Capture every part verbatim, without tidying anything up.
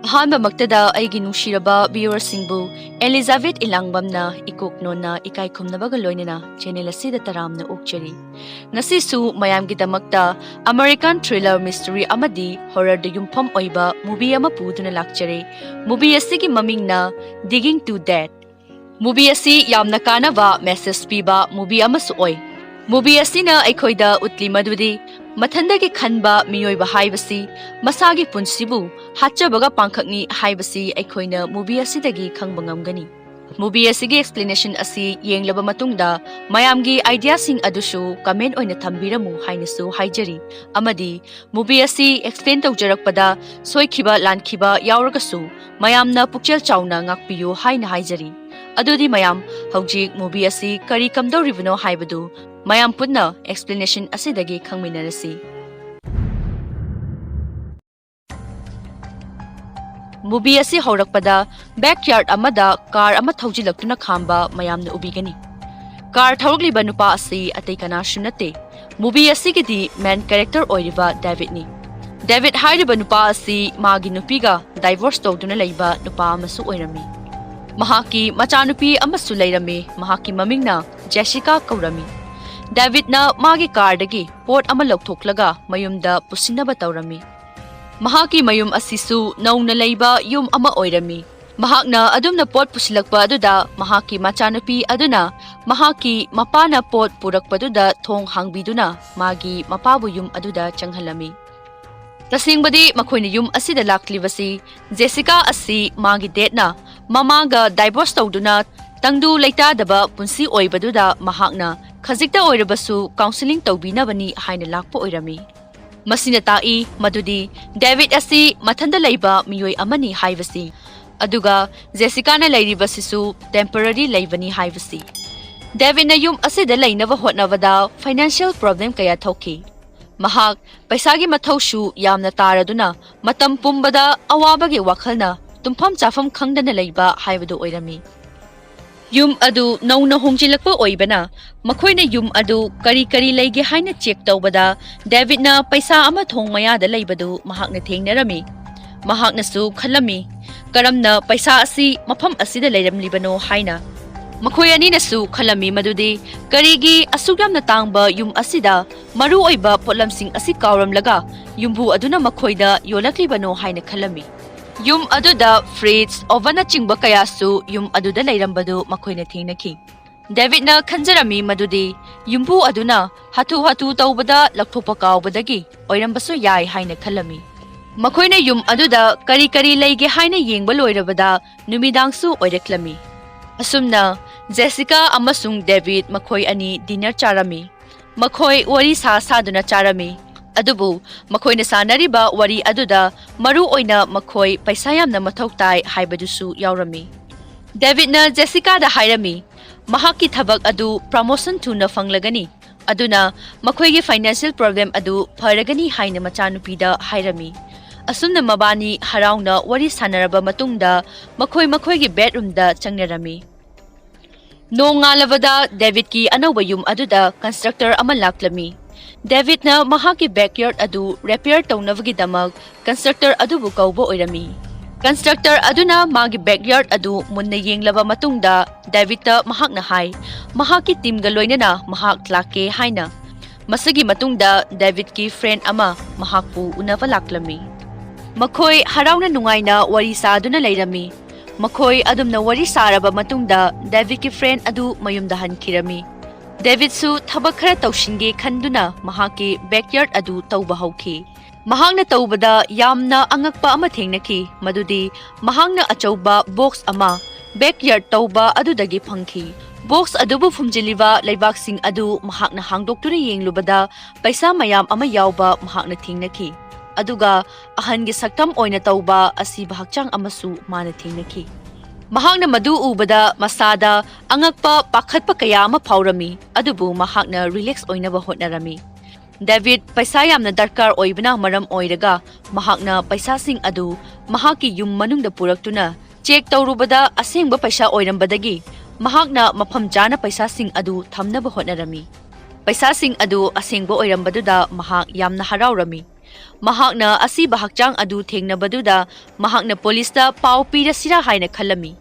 ꯑꯍꯥꯟꯕꯃꯛꯇꯗ ꯑꯩꯒꯤ ꯅꯨꯡꯁꯤꯔꯕ viewerꯁꯤꯡꯕꯨ ꯑꯦꯂꯤꯖꯥꯕꯦꯊ ꯏꯂꯥꯡꯕꯝꯅ ꯏꯀꯣꯛ ꯅꯣꯟꯅ ꯏꯀꯥꯏ ꯈꯨꯝꯅꯕꯒ ꯂꯣꯏꯅꯅ channel ꯑꯁꯤꯗ ꯇꯔꯥꯝꯅ ꯑꯣꯛꯆꯔꯤ꯫ ꯉꯁꯤꯁꯨ ꯃꯌꯥꯝꯒꯤꯗꯃꯛꯇ American thriller mystery ꯑꯃꯗꯤ horrorꯗ ꯌꯨꯝꯐꯝ ꯑꯣꯏꯕ movie ꯑꯃ ꯄꯨꯗꯨꯅ ꯂꯥꯛꯆꯔꯦ꯫ Movie ꯑꯁꯤꯒꯤ ꯃꯃꯤꯡꯅ Digging to Death꯫ Movie ꯑꯁꯤ ꯌꯥꯝꯅ ꯀꯥꯟꯅꯕ message ꯄꯤꯕ movie ꯑꯃꯁꯨ ꯑꯣꯏ꯫ Movie ꯑꯁꯤꯅ ꯑꯩꯈꯣꯏꯗ ꯎꯠꯂꯤ ꯃꯗꯨꯗꯤ ꯃꯊꯟꯗꯒꯤ ꯈꯟꯕ ꯃꯤꯑꯣꯏꯕ ꯍꯥꯏꯕꯁꯤ ꯃꯁꯥꯒꯤ ꯄꯨꯟꯁꯤꯕꯨ ꯍꯥꯠꯆꯕꯒ ꯄꯥꯡꯈꯛꯅꯤ ꯍꯥꯏꯕꯁꯤ ꯑꯩꯈꯣꯏꯅ movie ꯑꯁꯤꯗꯒꯤ ꯈꯪꯕ ꯉꯝꯒꯅꯤ꯫ Movie ꯑꯁꯤꯒꯤ explanation ꯑꯁꯤ ꯌꯦꯡꯂꯕ ꯃꯇꯨꯡꯗ ꯃꯌꯥꯝꯒꯤ ideaꯁꯤꯡ ꯑꯗꯨꯁꯨ comment ꯑꯣꯏꯅ ꯊꯝꯕꯤꯔꯝꯃꯨ ꯍꯥꯏꯅꯁꯨ ꯍꯥꯏꯖꯔꯤ꯫ ꯑꯃꯗꯤ movie ꯑꯁꯤ explain ꯇꯧꯖꯔꯛꯄꯗ ꯁꯣꯏꯈꯤꯕ ꯂꯥꯟꯈꯤꯕ ꯌꯥꯎꯔꯒꯁꯨ ꯃꯌꯥꯝꯅ ꯄꯨꯛꯆꯦꯜ ꯆꯥꯎꯅ ꯉꯥꯛꯄꯤꯌꯨ ꯍꯥꯏꯅ ꯍꯥꯏꯖꯔꯤ꯫ ꯑꯗꯨꯗꯤ ꯃꯌꯥꯝ, ꯍꯧꯖꯤꯛ movie ꯑꯁꯤ ꯀꯔꯤ ꯀꯝꯗꯧꯔꯤꯕꯅꯣ ꯍꯥꯏꯕꯗꯨ ꯃꯌꯥꯝ ꯄꯨꯟꯅ explanation ꯑꯁꯤꯗꯒꯤ ꯈꯪꯃꯤꯟꯅꯔꯁꯤ꯫ Movie ꯑꯁꯤ ꯍꯧꯔꯛꯄꯗ backyard ꯑꯃꯗ car ꯑꯃ ꯊꯧꯖꯤꯜꯂꯛꯇꯨꯅ ꯈꯥꯝꯕ ꯃꯌꯥꯝꯅ ꯎꯕꯤꯒꯅꯤ꯫ Car ꯊꯧꯔꯛꯂꯤꯕ ꯅꯨꯄꯥ ꯑꯁꯤ ꯑꯇꯩ ꯀꯅꯥꯁꯨ ꯅꯠꯇꯦ꯫ Movie ꯑꯁꯤꯒꯤꯗꯤ main character ꯑꯣꯏꯔꯤꯕ ꯗꯦꯕꯤꯗꯅꯤ꯫ ꯗꯦꯕꯤꯗ ꯍꯥꯏꯔꯤꯕ ꯅꯨꯄꯥ ꯑꯁꯤ ꯃꯥꯒꯤ ꯅꯨꯄꯤꯒ divorce ꯇꯧꯗꯨꯅ ꯂꯩꯕ ꯅꯨꯄꯥ ꯑꯃꯁꯨ ꯑꯣꯏꯔꯝꯃꯤ꯫ ꯃꯍꯥꯛꯀꯤ ꯃꯆꯥꯅꯨꯄꯤ ꯑꯃꯁꯨ ꯂꯩꯔꯝꯃꯤ꯫ ꯃꯍꯥꯛꯀꯤ ꯃꯃꯤꯡꯅ ꯖꯦꯁꯤꯀꯥ ꯀꯧꯔꯝꯃꯤ꯫ ꯗꯦꯕꯤꯗꯅ ꯃꯥꯒꯤ carꯗꯒꯤ ꯄꯣꯠ ꯑꯃ ꯂꯧꯊꯣꯛꯂꯒ ꯃꯌꯨꯝꯗ ꯄꯨꯁꯤꯟꯅꯕ ꯇꯧꯔꯝꯃꯤ꯫ ꯃꯍꯥꯛꯀꯤ ꯃꯌꯨꯝ ꯑꯁꯤꯁꯨ ꯅꯧꯅ ꯂꯩꯕ ꯌꯨꯝ ꯑꯃ ꯑꯣꯏꯔꯝꯃꯤ꯫ ꯃꯍꯥꯛꯅ ꯑꯗꯨꯝꯅ ꯄꯣꯠ ꯄꯨꯁꯤꯜꯂꯛꯄ ꯑꯗꯨꯗ ꯃꯍꯥꯛꯀꯤ ꯃꯆꯥꯅꯨꯄꯤ ꯑꯗꯨꯅ ꯃꯍꯥꯛꯀꯤ ꯃꯄꯥꯅ ꯄꯣꯠ ꯄꯨꯔꯛꯄꯗꯨꯗ ꯊꯣꯡ ꯍꯥꯡꯕꯤꯗꯨꯅ ꯃꯥꯒꯤ ꯃꯄꯥꯕꯨ ꯌꯨꯝ ꯑꯗꯨꯗ ꯆꯪꯍꯜꯂꯝꯃꯤ꯫ ꯇꯁꯦꯡꯕꯗꯤ ꯃꯈꯣꯏꯅ ꯌꯨꯝ ꯑꯁꯤꯗ ꯂꯥꯛꯂꯤꯕꯁꯤ ꯖꯦꯁꯤꯀꯥ ꯑꯁꯤ ꯃꯥꯒꯤ dadꯅ ꯃꯃꯥꯒ divorce ꯇꯧꯗꯨꯅ ꯇꯪꯗꯨ ꯂꯩꯇꯥꯗꯕ ꯄꯨꯟꯁꯤ ꯑꯣꯏꯕꯗꯨꯗ ꯃꯍꯥꯛꯅ ꯈꯖꯤꯛꯇ ꯑꯣꯏꯔꯕꯁꯨ counselling ꯇꯧꯕꯤꯅꯕꯅꯤ ꯍꯥꯏꯅ ꯂꯥꯛꯄ ꯑꯣꯏꯔꯝꯃꯤ꯫ ꯃꯁꯤꯅ ꯇꯥꯛꯏ ꯃꯗꯨꯗꯤ ꯗꯦꯕꯤꯗ ꯑꯁꯤ ꯃꯊꯟꯇ ꯂꯩꯕ ꯃꯤꯑꯣꯏ ꯑꯃꯅꯤ ꯍꯥꯏꯕꯁꯤ, ꯑꯗꯨꯒ ꯖꯦꯁꯤꯀꯥꯅ ꯂꯩꯔꯤꯕꯁꯤꯁꯨ temporary ꯂꯩꯕꯅꯤ ꯍꯥꯏꯕꯁꯤ꯫ ꯗꯦꯕꯤꯗꯅ ꯌꯨꯝ ꯑꯁꯤꯗ ꯂꯩꯅꯕ ꯍꯣꯠꯅꯕꯗ financial problem ꯀꯌꯥ ꯊꯣꯛꯈꯤ꯫ ꯃꯍꯥꯛ ꯄꯩꯁꯥꯒꯤ ꯃꯊꯧꯁꯨ ꯌꯥꯝꯅ ꯇꯥꯔꯗꯨꯅ ꯃꯇꯝ ꯄꯨꯝꯕꯗ ꯑꯋꯥꯕꯒꯤ ꯋꯥꯈꯜꯅ ꯇꯨꯝꯐꯝ ꯆꯥꯐꯝ ꯈꯪꯗꯅ ꯂꯩꯕ ꯍꯥꯏꯕꯗꯨ ꯑꯣꯏꯔꯝꯃꯤ꯫ ꯌꯨꯝ ꯑꯗꯨ ꯅꯧꯅ ꯍꯣꯡꯖꯤꯜꯂꯛꯄ ꯑꯣꯏꯕꯅ ꯃꯈꯣꯏꯅ ꯌꯨꯝ ꯑꯗꯨ ꯀꯔꯤ ꯀꯔꯤ ꯂꯩꯒꯦ ꯍꯥꯏꯅ check ꯇꯧꯕꯗ ꯗꯦꯕꯤꯗꯅ ꯄꯩꯁꯥ ꯑꯃ ꯊꯣꯡ ꯃꯌꯥꯗ ꯂꯩꯕꯗꯨ ꯃꯍꯥꯛꯅ ꯊꯦꯡꯅꯔꯝꯃꯤ꯫ ꯃꯍꯥꯛꯅꯁꯨ ꯈꯜꯂꯝꯃꯤ, "ꯀꯔꯝꯅ ꯄꯩꯁꯥ ꯑꯁꯤ ꯃꯐꯝ ꯑꯁꯤꯗ ꯂꯩꯔꯝꯂꯤꯕꯅꯣ?" ꯍꯥꯏꯅ꯫ ꯃꯈꯣꯏ ꯑꯅꯤꯅꯁꯨ ꯈꯜꯂꯝꯃꯤ ꯃꯗꯨꯗꯤ, "ꯀꯔꯤꯒꯤ ꯑꯁꯨꯛ ꯌꯥꯝꯅ ꯇꯥꯡꯕ ꯌꯨꯝ ꯑꯁꯤꯗ ꯃꯔꯨ ꯑꯣꯏꯕ ꯄꯣꯠꯂꯝꯁꯤꯡ ꯑꯁꯤ ꯀꯥꯎꯔꯝꯂꯒ ꯌꯨꯝꯕꯨ ꯑꯗꯨꯅ ꯃꯈꯣꯏꯗ ꯌꯣꯜꯂꯛꯂꯤꯕꯅꯣ?" ꯍꯥꯏꯅ ꯈꯜꯂꯝꯃꯤ꯫ ꯌꯨꯝ ꯑꯗꯨꯗ fridge, ovenꯅꯆꯤꯡꯕ ꯀꯌꯥꯁꯨ ꯌꯨꯝ ꯑꯗꯨꯗ ꯂꯩꯔꯝꯕꯗꯨ ꯃꯈꯣꯏꯅ ꯊꯦꯡꯅꯈꯤ꯫ ꯗꯦꯕꯤꯗꯅ ꯈꯟꯖꯔꯝꯃꯤ ꯃꯗꯨꯗꯤ ꯌꯨꯝꯕꯨ ꯑꯗꯨꯅ ꯍꯥꯊꯨ ꯍꯥꯊꯨ ꯇꯧꯕꯗ ꯂꯧꯊꯣꯛꯄ ꯀꯥꯎꯕꯗꯒꯤ ꯑꯣꯏꯔꯝꯕꯁꯨ ꯌꯥꯏ ꯍꯥꯏꯅ ꯈꯜꯂꯝꯃꯤ꯫ ꯃꯈꯣꯏꯅ ꯌꯨꯝ ꯑꯗꯨꯗ ꯀꯔꯤ ꯀꯔꯤ ꯂꯩꯒꯦ ꯍꯥꯏꯅ ꯌꯦꯡꯕ ꯂꯣꯏꯔꯕꯗ ꯅꯨꯃꯤꯗꯥꯡꯁꯨ ꯑꯣꯏꯔꯛꯂꯝꯃꯤ꯫ ꯑꯁꯨꯝꯅ ꯖꯦꯁꯤꯀꯥ ꯑꯃꯁꯨꯡ ꯗꯦꯕꯤꯗ ꯃꯈꯣꯏ ꯑꯅꯤ dinner ꯆꯥꯔꯝꯃꯤ꯫ ꯃꯈꯣꯏ ꯋꯥꯔꯤ ꯁꯥ ꯁꯥꯗꯨꯅ ꯆꯥꯔꯝꯃꯤ꯫ ꯑꯗꯨꯕꯨ ꯃꯈꯣꯏꯅ ꯁꯥꯟꯅꯔꯤꯕ ꯋꯥꯔꯤ ꯑꯗꯨꯗ ꯃꯔꯨ ꯑꯣꯏꯅ ꯃꯈꯣꯏ ꯄꯩꯁꯥ ꯌꯥꯝꯅ ꯃꯊꯧ ꯇꯥꯏ ꯍꯥꯏꯕꯗꯨꯁꯨ ꯌꯥꯎꯔꯝꯃꯤ꯫ ꯗꯦꯕꯤꯗꯅ ꯖꯦꯁꯤꯀꯥꯗ ꯍꯥꯏꯔꯝꯃꯤ, ꯃꯍꯥꯛꯀꯤ ꯊꯕꯛ ꯑꯗꯨ promotion ꯊꯨꯅ ꯐꯪꯂꯒꯅꯤ, ꯑꯗꯨꯅ ꯃꯈꯣꯏꯒꯤ financial problem ꯑꯗꯨ ꯐꯔꯒꯅꯤ ꯍꯥꯏꯅ ꯃꯆꯥꯅꯨꯄꯤꯗ ꯍꯥꯏꯔꯝꯃꯤ꯫ ꯑꯁꯨꯝꯅ ꯃꯕꯥꯅꯤ ꯍꯔꯥꯎꯅ ꯋꯥꯔꯤ ꯁꯥꯟꯅꯔꯕ ꯃꯇꯨꯡꯗ ꯃꯈꯣꯏ ꯃꯈꯣꯏꯒꯤ bedroomꯗ ꯆꯪꯅꯔꯝꯃꯤ꯫ ꯅꯣꯡꯉꯥꯜꯂꯕꯗ ꯗꯦꯕꯤꯗꯀꯤ ꯑꯅꯧꯕ ꯌꯨꯝ ꯑꯗꯨꯗ constructor ꯑꯃ ꯂꯥꯛꯂꯝꯃꯤ꯫ ꯗꯦꯕꯤꯗꯅ ꯃꯍꯥꯛꯀꯤ backyard ꯑꯗꯨ repair ꯇꯧꯅꯕꯒꯤꯗꯃꯛ constructor ꯑꯗꯨꯕꯨ ꯀꯧꯕ ꯑꯣꯏꯔꯝꯃꯤ꯫ Constructor ꯑꯗꯨꯅ ꯃꯥꯒꯤ backyard ꯑꯗꯨ ꯃꯨꯟꯅ ꯌꯦꯡꯂꯕ ꯃꯇꯨꯡꯗ ꯗꯦꯕꯤꯗꯇ ꯃꯍꯥꯛꯅ ꯍꯥꯏ, ꯃꯍꯥꯛꯀꯤ teamꯒ ꯂꯣꯏꯅꯅ ꯃꯍꯥꯛ ꯂꯥꯛꯀꯦ ꯍꯥꯏꯅ꯫ ꯃꯁꯤꯒꯤ ꯃꯇꯨꯡꯗ ꯗꯦꯕꯤꯗꯀꯤ friend ꯑꯃ ꯃꯍꯥꯛꯄꯨ ꯎꯅꯕ ꯂꯥꯛꯂꯝꯃꯤ꯫ ꯃꯈꯣꯏ ꯍꯔꯥꯎꯅ ꯅꯨꯡꯉꯥꯏꯅ ꯋꯥꯔꯤ ꯁꯥꯗꯨꯅ ꯂꯩꯔꯝꯃꯤ꯫ ꯃꯈꯣꯏ ꯑꯗꯨꯝꯅ ꯋꯥꯔꯤ ꯁꯥꯔꯕ ꯃꯇꯨꯡꯗ ꯗꯦꯕꯤꯗꯀꯤ friend ꯑꯗꯨ ꯃꯌꯨꯝꯗ ꯍꯟꯈꯤꯔꯝꯃꯤ꯫ ꯗꯦꯕꯤꯗꯁꯨ ꯊꯕꯛ ꯈꯔ ꯇꯧꯁꯤꯟꯒꯦ ꯈꯟꯗꯨꯅ ꯃꯍꯥꯛꯀꯤ backyard ꯑꯗꯨ ꯇꯧꯕ ꯍꯧꯈꯤ꯫ ꯃꯍꯥꯛꯅ ꯇꯧꯕꯗ ꯌꯥꯝꯅ ꯑꯉꯛꯄ ꯑꯃ ꯊꯦꯡꯅꯈꯤ, ꯃꯗꯨꯗꯤ ꯃꯍꯥꯛꯅ ꯑꯆꯧꯕ box ꯑꯃ backyard ꯇꯧꯕ ꯑꯗꯨꯗꯒꯤ ꯐꯪꯈꯤ꯫ Box ꯑꯗꯨꯕꯨ ꯐꯨꯝꯖꯤꯜꯂꯤꯕ ꯂꯩꯕꯥꯛꯁꯤꯡ ꯑꯗꯨ ꯃꯍꯥꯛꯅ ꯍꯥꯡꯗꯣꯛꯇꯨꯅ ꯌꯦꯡꯂꯨꯕꯗ ꯄꯩꯁꯥ ꯃꯌꯥꯝ ꯑꯃ ꯌꯥꯎꯕ ꯃꯍꯥꯛꯅ ꯊꯦꯡꯅꯈꯤ꯫ ꯑꯗꯨꯒ ꯑꯍꯟꯒꯤ ꯁꯛꯇꯝ ꯑꯣꯏꯅ ꯇꯧꯕ ꯑꯁꯤꯕ ꯍꯛꯆꯥꯡ ꯑꯃꯁꯨ ꯃꯥꯅ ꯊꯦꯡꯅꯈꯤ꯫ ꯃꯍꯥꯛꯅ ꯃꯗꯨ ꯎꯕꯗ ꯃꯁꯥꯗ ꯑꯉꯛꯄ ꯄꯥꯈꯠꯄ ꯀꯌꯥ ꯑꯃ ꯐꯥꯎꯔꯝꯃꯤ, ꯑꯗꯨꯕꯨ ꯃꯍꯥꯛꯅ relax ꯑꯣꯏꯅꯕ ꯍꯣꯠꯅꯔꯝꯃꯤ꯫ ꯗꯦꯕꯤꯗ ꯄꯩꯁꯥ ꯌꯥꯝꯅ ꯗꯔꯀꯥꯔ ꯑꯣꯏꯕꯅ ꯃꯔꯝ ꯑꯣꯏꯔꯒ ꯃꯍꯥꯛꯅ ꯄꯩꯁꯥꯁꯤꯡ ꯑꯗꯨ ꯃꯍꯥꯛꯀꯤ ꯌꯨꯝ ꯃꯅꯨꯡꯗ ꯄꯨꯔꯛꯇꯨꯅ check ꯇꯧꯔꯨꯕꯗ ꯑꯁꯦꯡꯕ ꯄꯩꯁꯥ ꯑꯣꯏꯔꯝꯕꯗꯒꯤ ꯃꯍꯥꯛꯅ ꯃꯐꯝ ꯆꯥꯅ ꯄꯩꯁꯥꯁꯤꯡ ꯑꯗꯨ ꯊꯝꯅꯕ ꯍꯣꯠꯅꯔꯝꯃꯤ꯫ ꯄꯩꯁꯥꯁꯤꯡ ꯑꯗꯨ ꯑꯁꯦꯡꯕ ꯑꯣꯏꯔꯝꯕꯗꯨꯗ ꯃꯍꯥꯛ ꯌꯥꯝꯅ ꯍꯔꯥꯎꯔꯝꯃꯤ꯫ ꯃꯍꯥꯛꯅ ꯑꯁꯤꯕ ꯍꯛꯆꯥꯡ ꯑꯗꯨ ꯊꯦꯡꯅꯕꯗꯨꯗ ꯃꯍꯥꯛꯅ ꯄꯨꯂꯤꯁꯇ ꯄꯥꯎ ꯄꯤꯔꯁꯤꯔꯥ ꯍꯥꯏꯅ ꯈꯜꯂꯝꯃꯤ꯫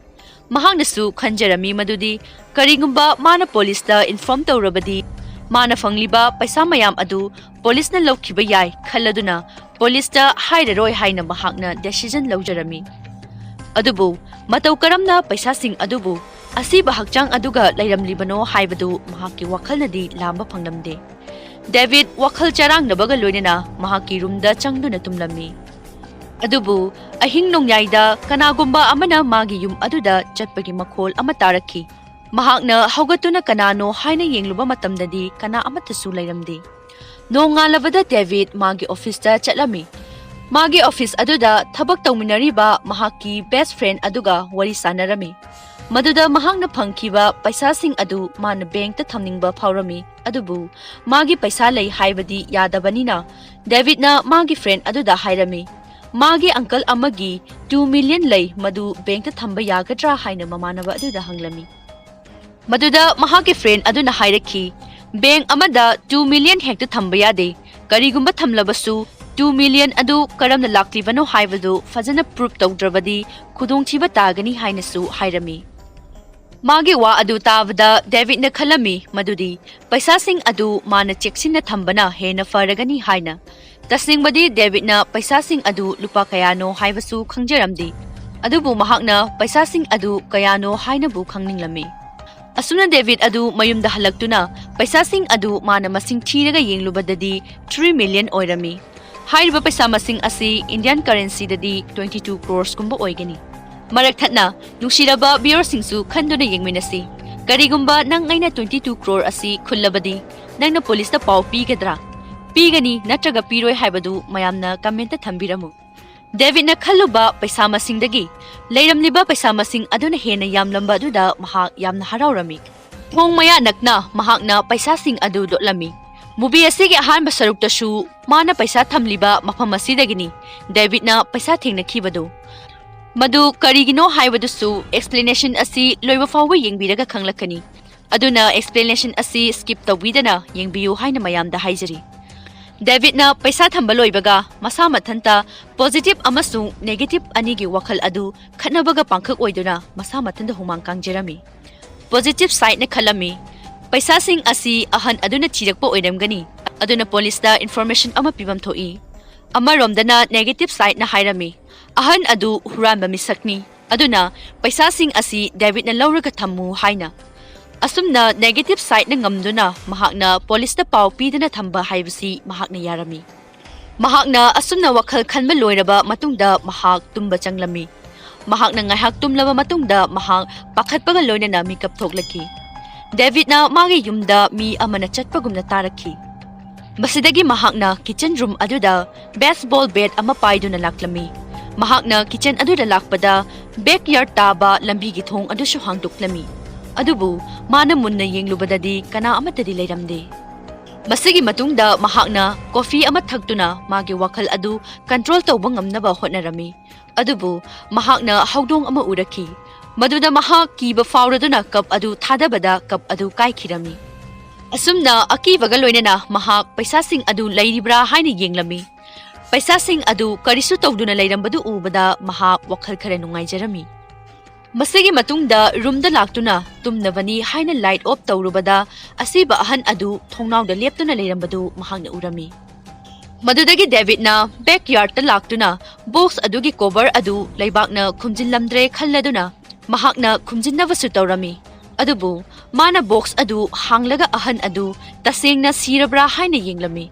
ꯃꯍꯥꯛꯅꯁꯨ ꯈꯟꯖꯔꯝꯃꯤ ꯃꯗꯨꯗꯤ ꯀꯔꯤꯒꯨꯝꯕ ꯃꯥꯅ ꯄꯨꯂꯤꯁꯇ ꯏꯟꯐꯣꯔꯝ ꯇꯧꯔꯕꯗꯤ ꯃꯥꯅ ꯐꯪꯂꯤꯕ ꯄꯩꯁꯥ ꯃꯌꯥꯝ ꯑꯗꯨ ꯄꯨꯂꯤꯁꯅ ꯂꯧꯈꯤꯕ ꯌꯥꯏ ꯈꯜꯂꯗꯨꯅ ꯄꯨꯂꯤꯁꯇ ꯍꯥꯏꯔꯔꯣꯏ ꯍꯥꯏꯅ ꯃꯍꯥꯛꯅ ꯗꯦꯁꯤꯖꯟ ꯂꯧꯖꯔꯝꯃꯤ꯫ ꯑꯗꯨꯕꯨ ꯃꯇꯧ ꯀꯔꯝꯅ ꯄꯩꯁꯥꯁꯤꯡ ꯑꯗꯨꯕꯨ ꯑꯁꯤꯕ ꯍꯛꯆꯥꯡ ꯑꯗꯨꯒ ꯂꯩꯔꯝꯂꯤꯕꯅꯣ ꯍꯥꯏꯕꯗꯨ ꯃꯍꯥꯛꯀꯤ ꯋꯥꯈꯜꯅꯗꯤ ꯂꯥꯝꯕ ꯐꯪꯂꯝꯗꯦ꯫ ꯗꯦꯕꯤꯗ ꯋꯥꯈꯜ ꯆꯔꯥꯡꯅꯕꯒ ꯂꯣꯏꯅꯅ ꯃꯍꯥꯛꯀꯤ ꯔꯨꯝꯗ ꯆꯪꯗꯨꯅ ꯇꯨꯝꯂꯝꯃꯤ꯫ ꯑꯗꯨꯕꯨ ꯑꯍꯤꯡ ꯅꯣꯡꯌꯥꯏꯗ ꯀꯅꯥꯒꯨꯝꯕ ꯑꯃꯅ ꯃꯥꯒꯤ ꯌꯨꯝ ꯑꯗꯨꯗ ꯆꯠꯄꯒꯤ ꯃꯈꯣꯜ ꯑꯃ ꯇꯥꯔꯛꯈꯤ꯫ ꯃꯍꯥꯛꯅ ꯍꯧꯒꯠꯇꯨꯅ ꯀꯅꯥꯅꯣ ꯍꯥꯏꯅ ꯌꯦꯡꯂꯨꯕ ꯃꯇꯝꯗꯗꯤ ꯀꯅꯥ ꯑꯃꯠꯇꯁꯨ ꯂꯩꯔꯝꯗꯦ꯫ ꯅꯣꯡꯉꯥꯜꯂꯕꯗ ꯗꯦꯕꯤꯗ ꯃꯥꯒꯤ ꯑꯣꯐꯤꯁꯇ ꯆꯠꯂꯝꯃꯤ꯫ ꯃꯥꯒꯤ ꯑꯣꯐꯤꯁ ꯑꯗꯨꯗ ꯊꯕꯛ ꯇꯧꯃꯤꯟꯅꯔꯤꯕ ꯃꯍꯥꯛꯀꯤ ꯕꯦꯁ ꯐ꯭ꯔꯦꯟ ꯑꯗꯨꯒ ꯋꯥꯔꯤ ꯁꯥꯟꯅꯔꯝꯃꯤ꯫ ꯃꯗꯨꯗ ꯃꯍꯥꯛꯅ ꯐꯪꯈꯤꯕ ꯄꯩꯁꯥꯁꯤꯡ ꯑꯗꯨ ꯃꯥꯅ ꯕꯦꯡꯛꯇ ꯊꯝꯅꯤꯡꯕ ꯐꯥꯎꯔꯝꯃꯤ꯫ ꯑꯗꯨꯕꯨ ꯃꯥꯒꯤ ꯄꯩꯁꯥ ꯂꯩ ꯍꯥꯏꯕꯗꯤ ꯌꯥꯗꯕꯅꯤꯅ ꯗꯦꯕꯤꯗꯅ ꯃꯥꯒꯤ ꯐ꯭ꯔꯦꯟ ꯑꯗꯨꯗ ꯍꯥꯏꯔꯝꯃꯤ꯫ ꯃꯥꯒꯤ ꯑꯪꯀꯜ ꯑꯃꯒꯤ ꯇꯨ ꯃꯤꯂꯤꯌꯟ ꯂꯩ, ꯃꯗꯨ ꯕꯦꯡꯛꯇ ꯊꯝꯕ ꯌꯥꯒꯗ꯭ꯔꯥ ꯍꯥꯏꯅ ꯃꯃꯥꯟꯅꯕ ꯑꯗꯨꯗ ꯍꯪꯂꯝꯃꯤ꯫ ꯃꯗꯨꯗ ꯃꯍꯥꯛꯀꯤ ꯐ꯭ꯔꯦꯟ ꯑꯗꯨꯅ ꯍꯥꯏꯔꯛꯈꯤ, "ꯕꯦꯡꯛ ꯑꯃꯗ ꯇꯨ ꯃꯤꯂꯤꯌꯟ ꯍꯦꯛꯇ ꯊꯝꯕ ꯌꯥꯗꯦ꯫ ꯀꯔꯤꯒꯨꯝꯕ ꯊꯝꯂꯕꯁꯨ ꯇꯨ ꯃꯤꯂꯤꯌꯟ ꯑꯗꯨ ꯀꯔꯝꯅ ꯂꯥꯛꯂꯤꯕꯅꯣ ꯍꯥꯏꯕꯗꯨ ꯐꯖꯅ ꯄ꯭ꯔꯨꯐ ꯇꯧꯗ꯭ꯔꯕꯗꯤ ꯈꯨꯗꯣꯡꯊꯤꯕ ꯇꯥꯒꯅꯤ" ꯍꯥꯏꯅꯁꯨ ꯍꯥꯏꯔꯝꯃꯤ꯫ ꯃꯥꯒꯤ ꯋꯥ ꯑꯗꯨ ꯇꯥꯕꯗ ꯗꯦꯕꯤꯗꯅ ꯈꯜꯂꯝꯃꯤ ꯃꯗꯨꯗꯤ ꯄꯩꯁꯥꯁꯤꯡ ꯑꯗꯨ ꯃꯥꯅ ꯆꯦꯛꯁꯤꯟꯅ ꯊꯝꯕꯅ ꯍꯦꯟꯅ ꯐꯔꯒꯅꯤ ꯍꯥꯏꯅ꯫ ꯇꯁꯦꯡꯕꯗꯤ ꯗꯦꯕꯤꯗꯅ ꯄꯩꯁꯥꯁꯤꯡ ꯑꯗꯨ ꯂꯨꯄꯥ ꯀꯌꯥꯅꯣ ꯍꯥꯏꯕꯁꯨ ꯈꯪꯖꯔꯝꯗꯦ, ꯑꯗꯨꯕꯨ ꯃꯍꯥꯛꯅ ꯄꯩꯁꯥꯁꯤꯡ ꯑꯗꯨ ꯀꯌꯥꯅꯣ ꯍꯥꯏꯅꯕꯨ ꯈꯪꯅꯤꯡꯂꯝꯃꯤ꯫ ꯑꯁꯨꯝꯅ ꯗꯦꯕꯤꯗ ꯑꯗꯨ ꯃꯌꯨꯝꯗ ꯍꯜꯂꯛꯇꯨꯅ ꯄꯩꯁꯥꯁꯤꯡ ꯑꯗꯨ ꯃꯥꯅ ꯃꯁꯤꯡ ꯊꯤꯔꯒ ꯌꯦꯡꯂꯨꯕꯗꯗꯤ ꯊ꯭ꯔꯤ ꯃꯤꯂꯤꯌꯟ ꯑꯣꯏꯔꯝꯃꯤ꯫ ꯍꯥꯏꯔꯤꯕ ꯄꯩꯁꯥ ꯃꯁꯤꯡ ꯑꯁꯤ ꯏꯟꯗꯤꯌꯟ ꯀꯔꯦꯟꯁꯤꯗꯗꯤ ꯇ꯭ꯋꯦꯟꯇꯤ ꯇꯨ ꯀ꯭ꯔꯣꯔꯁꯀꯨꯝꯕ ꯑꯣꯏꯒꯅꯤ꯫ ꯃꯔꯛ ꯊꯠꯅ ꯅꯨꯡꯁꯤꯔꯕ ꯚꯤꯌꯔꯁꯤꯡꯁꯨ ꯈꯟꯗꯨꯅ ꯌꯦꯡꯃꯤꯟꯅꯁꯤ꯫ ꯀꯔꯤꯒꯨꯝꯕ ꯅꯪ ꯑꯩꯅ ꯇ꯭ꯋꯦꯟꯇꯤ ꯇꯨ ꯀ꯭ꯔꯣꯔ ꯑꯁꯤ ꯈꯨꯜꯂꯕꯗꯤ ꯅꯪꯅ ꯄꯨꯂꯤꯁꯇ ꯄꯥꯎ ꯄꯤꯒꯗ꯭ꯔꯥ? ꯄꯤꯒꯅꯤ ꯅꯠꯇ꯭ꯔꯒ ꯄꯤꯔꯣꯏ ꯍꯥꯏꯕꯗꯨ ꯃꯌꯥꯝꯅ ꯀꯃꯦꯟꯇ ꯊꯝꯕꯤꯔꯝꯃꯨ꯫ ꯗꯦꯕꯤꯗꯅ ꯈꯜꯂꯨꯕ ꯄꯩꯁꯥ ꯃꯁꯤꯡꯗꯒꯤ ꯂꯩꯔꯝꯂꯤꯕ ꯄꯩꯁꯥ ꯃꯁꯤꯡ ꯑꯗꯨꯅ ꯍꯦꯟꯅ ꯌꯥꯝꯂꯝꯕ ꯑꯗꯨꯗ ꯃꯍꯥꯛ ꯌꯥꯝꯅ ꯍꯔꯥꯎꯔꯝꯃꯤ꯫ ꯊꯣꯡ ꯃꯌꯥ ꯅꯛꯅ ꯃꯍꯥꯛꯅ ꯄꯩꯁꯥꯁꯤꯡ ꯑꯗꯨ ꯂꯣꯠꯂꯝꯃꯤ꯫ ꯃꯨꯚꯤ ꯑꯁꯤꯒꯤ ꯑꯍꯥꯟꯕ ꯁꯔꯨꯛꯇꯁꯨ ꯃꯥꯅ ꯄꯩꯁꯥ ꯊꯝꯂꯤꯕ ꯃꯐꯝ ꯑꯁꯤꯗꯒꯤꯅꯤ ꯗꯦꯕꯤꯗꯅ ꯄꯩꯁꯥ ꯊꯦꯡꯅꯈꯤꯕꯗꯨ꯫ ꯃꯗꯨ ꯀꯔꯤꯒꯤꯅꯣ ꯍꯥꯏꯕꯗꯨꯁꯨ ꯑꯦꯛꯁꯄ꯭ꯂꯦꯅꯦꯁꯟ ꯑꯁꯤ ꯂꯣꯏꯕ ꯐꯥꯎꯕ ꯌꯦꯡꯕꯤꯔꯒ ꯈꯪꯂꯛꯀꯅꯤ꯫ ꯑꯗꯨꯅ ꯑꯦꯛꯁꯄ꯭ꯂꯦꯅꯦꯁꯟ ꯑꯁꯤ ꯁ꯭ꯀꯤꯞ ꯇꯧꯕꯤꯗꯅ ꯌꯦꯡꯕꯤꯌꯨ ꯍꯥꯏꯅ ꯃꯌꯥꯝꯗ ꯍꯥꯏꯖꯔꯤ꯫ ꯗꯦꯕꯤꯠꯅ ꯄꯩꯁꯥ ꯊꯝꯕ ꯂꯣꯏꯕꯒ ꯃꯁꯥ ꯃꯊꯟꯇ positive ꯑꯃꯁꯨꯡ negative ꯑꯅꯤꯒꯤ ꯋꯥꯈꯜ ꯑꯗꯨ ꯈꯠꯅꯕꯒ ꯄꯥꯡꯈꯛ ꯑꯣꯏꯗꯨꯅ ꯃꯁꯥ ꯃꯊꯟꯇ ꯍꯨꯃꯥꯡ ꯀꯥꯡꯖꯔꯝꯃꯤ꯫ Positive sideꯅ ꯈꯜꯂꯝꯃꯤ, "ꯄꯩꯁꯥꯁꯤꯡ ꯑꯁꯤ ꯑꯍꯟ ꯑꯗꯨꯅ ꯊꯤꯔꯛꯄ ꯑꯣꯏꯔꯝꯒꯅꯤ, ꯑꯗꯨꯅ ꯄꯨꯂꯤꯁꯇ information ꯑꯃ ꯄꯤꯐꯝ ꯊꯣꯛꯏ"꯫ ꯑꯃꯔꯣꯝꯗꯅ negative sideꯅ ꯍꯥꯏꯔꯝꯃꯤ, "ꯑꯍꯟ ꯑꯗꯨ ꯍꯨꯔꯥꯟꯕ ꯃꯤꯁꯛꯅꯤ, ꯑꯗꯨꯅ ꯄꯩꯁꯥꯁꯤꯡ ꯑꯁꯤ ꯗꯦꯕꯤꯠꯅ ꯂꯧꯔꯒ ꯊꯝꯃꯨ" ꯍꯥꯏꯅ꯫ ꯑꯁꯨꯝꯅ negative sideꯅ ꯉꯝꯗꯨꯅ ꯃꯍꯥꯛꯅ ꯄꯨꯂꯤꯁꯇ ꯄꯥꯎ ꯄꯤꯗꯨꯅ ꯊꯝꯕ ꯍꯥꯏꯕꯁꯤ ꯃꯍꯥꯛꯅ ꯌꯥꯔꯝꯃꯤ꯫ ꯃꯍꯥꯛꯅ ꯑꯁꯨꯝꯅ ꯋꯥꯈꯜ ꯈꯟꯕ ꯂꯣꯏꯔꯕ ꯃꯇꯨꯡꯗ ꯃꯍꯥꯛ ꯇꯨꯝꯕ ꯆꯪꯂꯝꯃꯤ꯫ ꯃꯍꯥꯛꯅ ꯉꯥꯏꯍꯥꯛ ꯇꯨꯝꯂꯕ ꯃꯇꯨꯡꯗ ꯃꯍꯥꯛ ꯄꯥꯈꯠꯄꯒ ꯂꯣꯏꯅꯅ ꯃꯤꯀꯞ ꯊꯣꯛꯂꯛꯈꯤ꯫ ꯗꯦꯕꯤꯠꯅ ꯃꯥꯒꯤ ꯌꯨꯝꯗ ꯃꯤ ꯑꯃꯅ ꯆꯠꯄꯒꯨꯝꯅ ꯇꯥꯔꯛꯈꯤ꯫ ꯃꯁꯤꯗꯒꯤ ꯃꯍꯥꯛꯅ kitchen room ꯑꯗꯨꯗ baseball bat ꯑꯃ ꯄꯥꯏꯗꯨꯅ ꯂꯥꯛꯂꯝꯃꯤ꯫ ꯃꯍꯥꯛꯅ kitchen ꯑꯗꯨꯗ ꯂꯥꯛꯄꯗ backyard ꯇꯥꯕ ꯂꯝꯕꯤꯒꯤ ꯊꯣꯡ ꯑꯗꯨꯁꯨ ꯍꯥꯡꯗꯣꯛꯂꯝꯃꯤ꯫ ꯑꯗꯨꯕꯨ ꯃꯥꯅ ꯃꯨꯟꯅ ꯌꯦꯡꯂꯨꯕꯗꯗꯤ ꯀꯅꯥ ꯑꯃꯠꯇꯗꯤ ꯂꯩꯔꯝꯗꯦ꯫ ꯃꯁꯤꯒꯤ ꯃꯇꯨꯡꯗ ꯃꯍꯥꯛꯅ coffee ꯑꯃ ꯊꯛꯇꯨꯅ ꯃꯥꯒꯤ ꯋꯥꯈꯜ ꯑꯗꯨ control ꯇꯧꯕ ꯉꯝꯅꯕ ꯍꯣꯠꯅꯔꯝꯃꯤ꯫ ꯑꯗꯨꯕꯨ ꯃꯍꯥꯛꯅ ꯍꯧꯗꯣꯡ ꯑꯃ ꯎꯔꯛꯈꯤ꯫ ꯃꯗꯨꯗ ꯃꯍꯥꯛ ꯀꯤꯕ ꯐꯥꯎꯔꯗꯨꯅ cup ꯑꯗꯨ ꯊꯥꯗꯕꯗ cup ꯑꯗꯨ ꯀꯥꯏꯈꯤꯔꯝꯃꯤ꯫ ꯑꯁꯨꯝꯅ ꯑꯀꯤꯕꯒ ꯂꯣꯏꯅꯅ ꯃꯍꯥꯛ ꯄꯩꯁꯥꯁꯤꯡ ꯑꯗꯨ ꯂꯩꯔꯤꯕ꯭ꯔꯥ ꯍꯥꯏꯅ ꯌꯦꯡꯂꯝꯃꯤ꯫ ꯄꯩꯁꯥꯁꯤꯡ ꯑꯗꯨ ꯀꯔꯤꯁꯨ ꯇꯧꯗꯨꯅ ꯂꯩꯔꯝꯕꯗꯨ ꯎꯕꯗ ꯃꯍꯥꯛ ꯋꯥꯈꯜ ꯈꯔ ꯅꯨꯡꯉꯥꯏꯖꯔꯝꯃꯤ꯫ ꯃꯁꯤꯒꯤ ꯃꯇꯨꯡꯗ roomꯗ ꯂꯥꯛꯇꯨꯅ ꯇꯨꯝꯅꯕꯅꯤ ꯍꯥꯏꯅ light off ꯇꯧꯔꯨꯕꯗ ꯑꯁꯤꯕ ꯑꯍꯟ ꯑꯗꯨ ꯊꯣꯡꯅꯥꯎꯗ ꯂꯦꯞꯇꯨꯅ ꯂꯩꯔꯝꯕꯗꯨ ꯃꯍꯥꯛꯅ ꯎꯔꯝꯃꯤ꯫ ꯃꯗꯨꯗꯒꯤ ꯗꯦꯕꯤꯠꯅ backyardꯇ ꯂꯥꯛꯇꯨꯅ box ꯑꯗꯨꯒꯤ cover ꯑꯗꯨ ꯂꯩꯕꯥꯛꯅ ꯈꯨꯝꯖꯤꯜꯂꯝꯗ꯭ꯔꯦ ꯈꯜꯂꯗꯨꯅ ꯃꯍꯥꯛꯅ ꯈꯨꯝꯖꯤꯟꯅꯕꯁꯨ ꯇꯧꯔꯝꯃꯤ꯫ ꯑꯗꯨꯕꯨ ꯃꯥꯅ box ꯑꯗꯨ ꯍꯥꯡꯂꯒ ꯑꯍꯟ ꯑꯗꯨ ꯇꯁꯦꯡꯅ ꯁꯤꯔꯕ꯭ꯔꯥ ꯍꯥꯏꯅ ꯌꯦꯡꯂꯝꯃꯤ꯫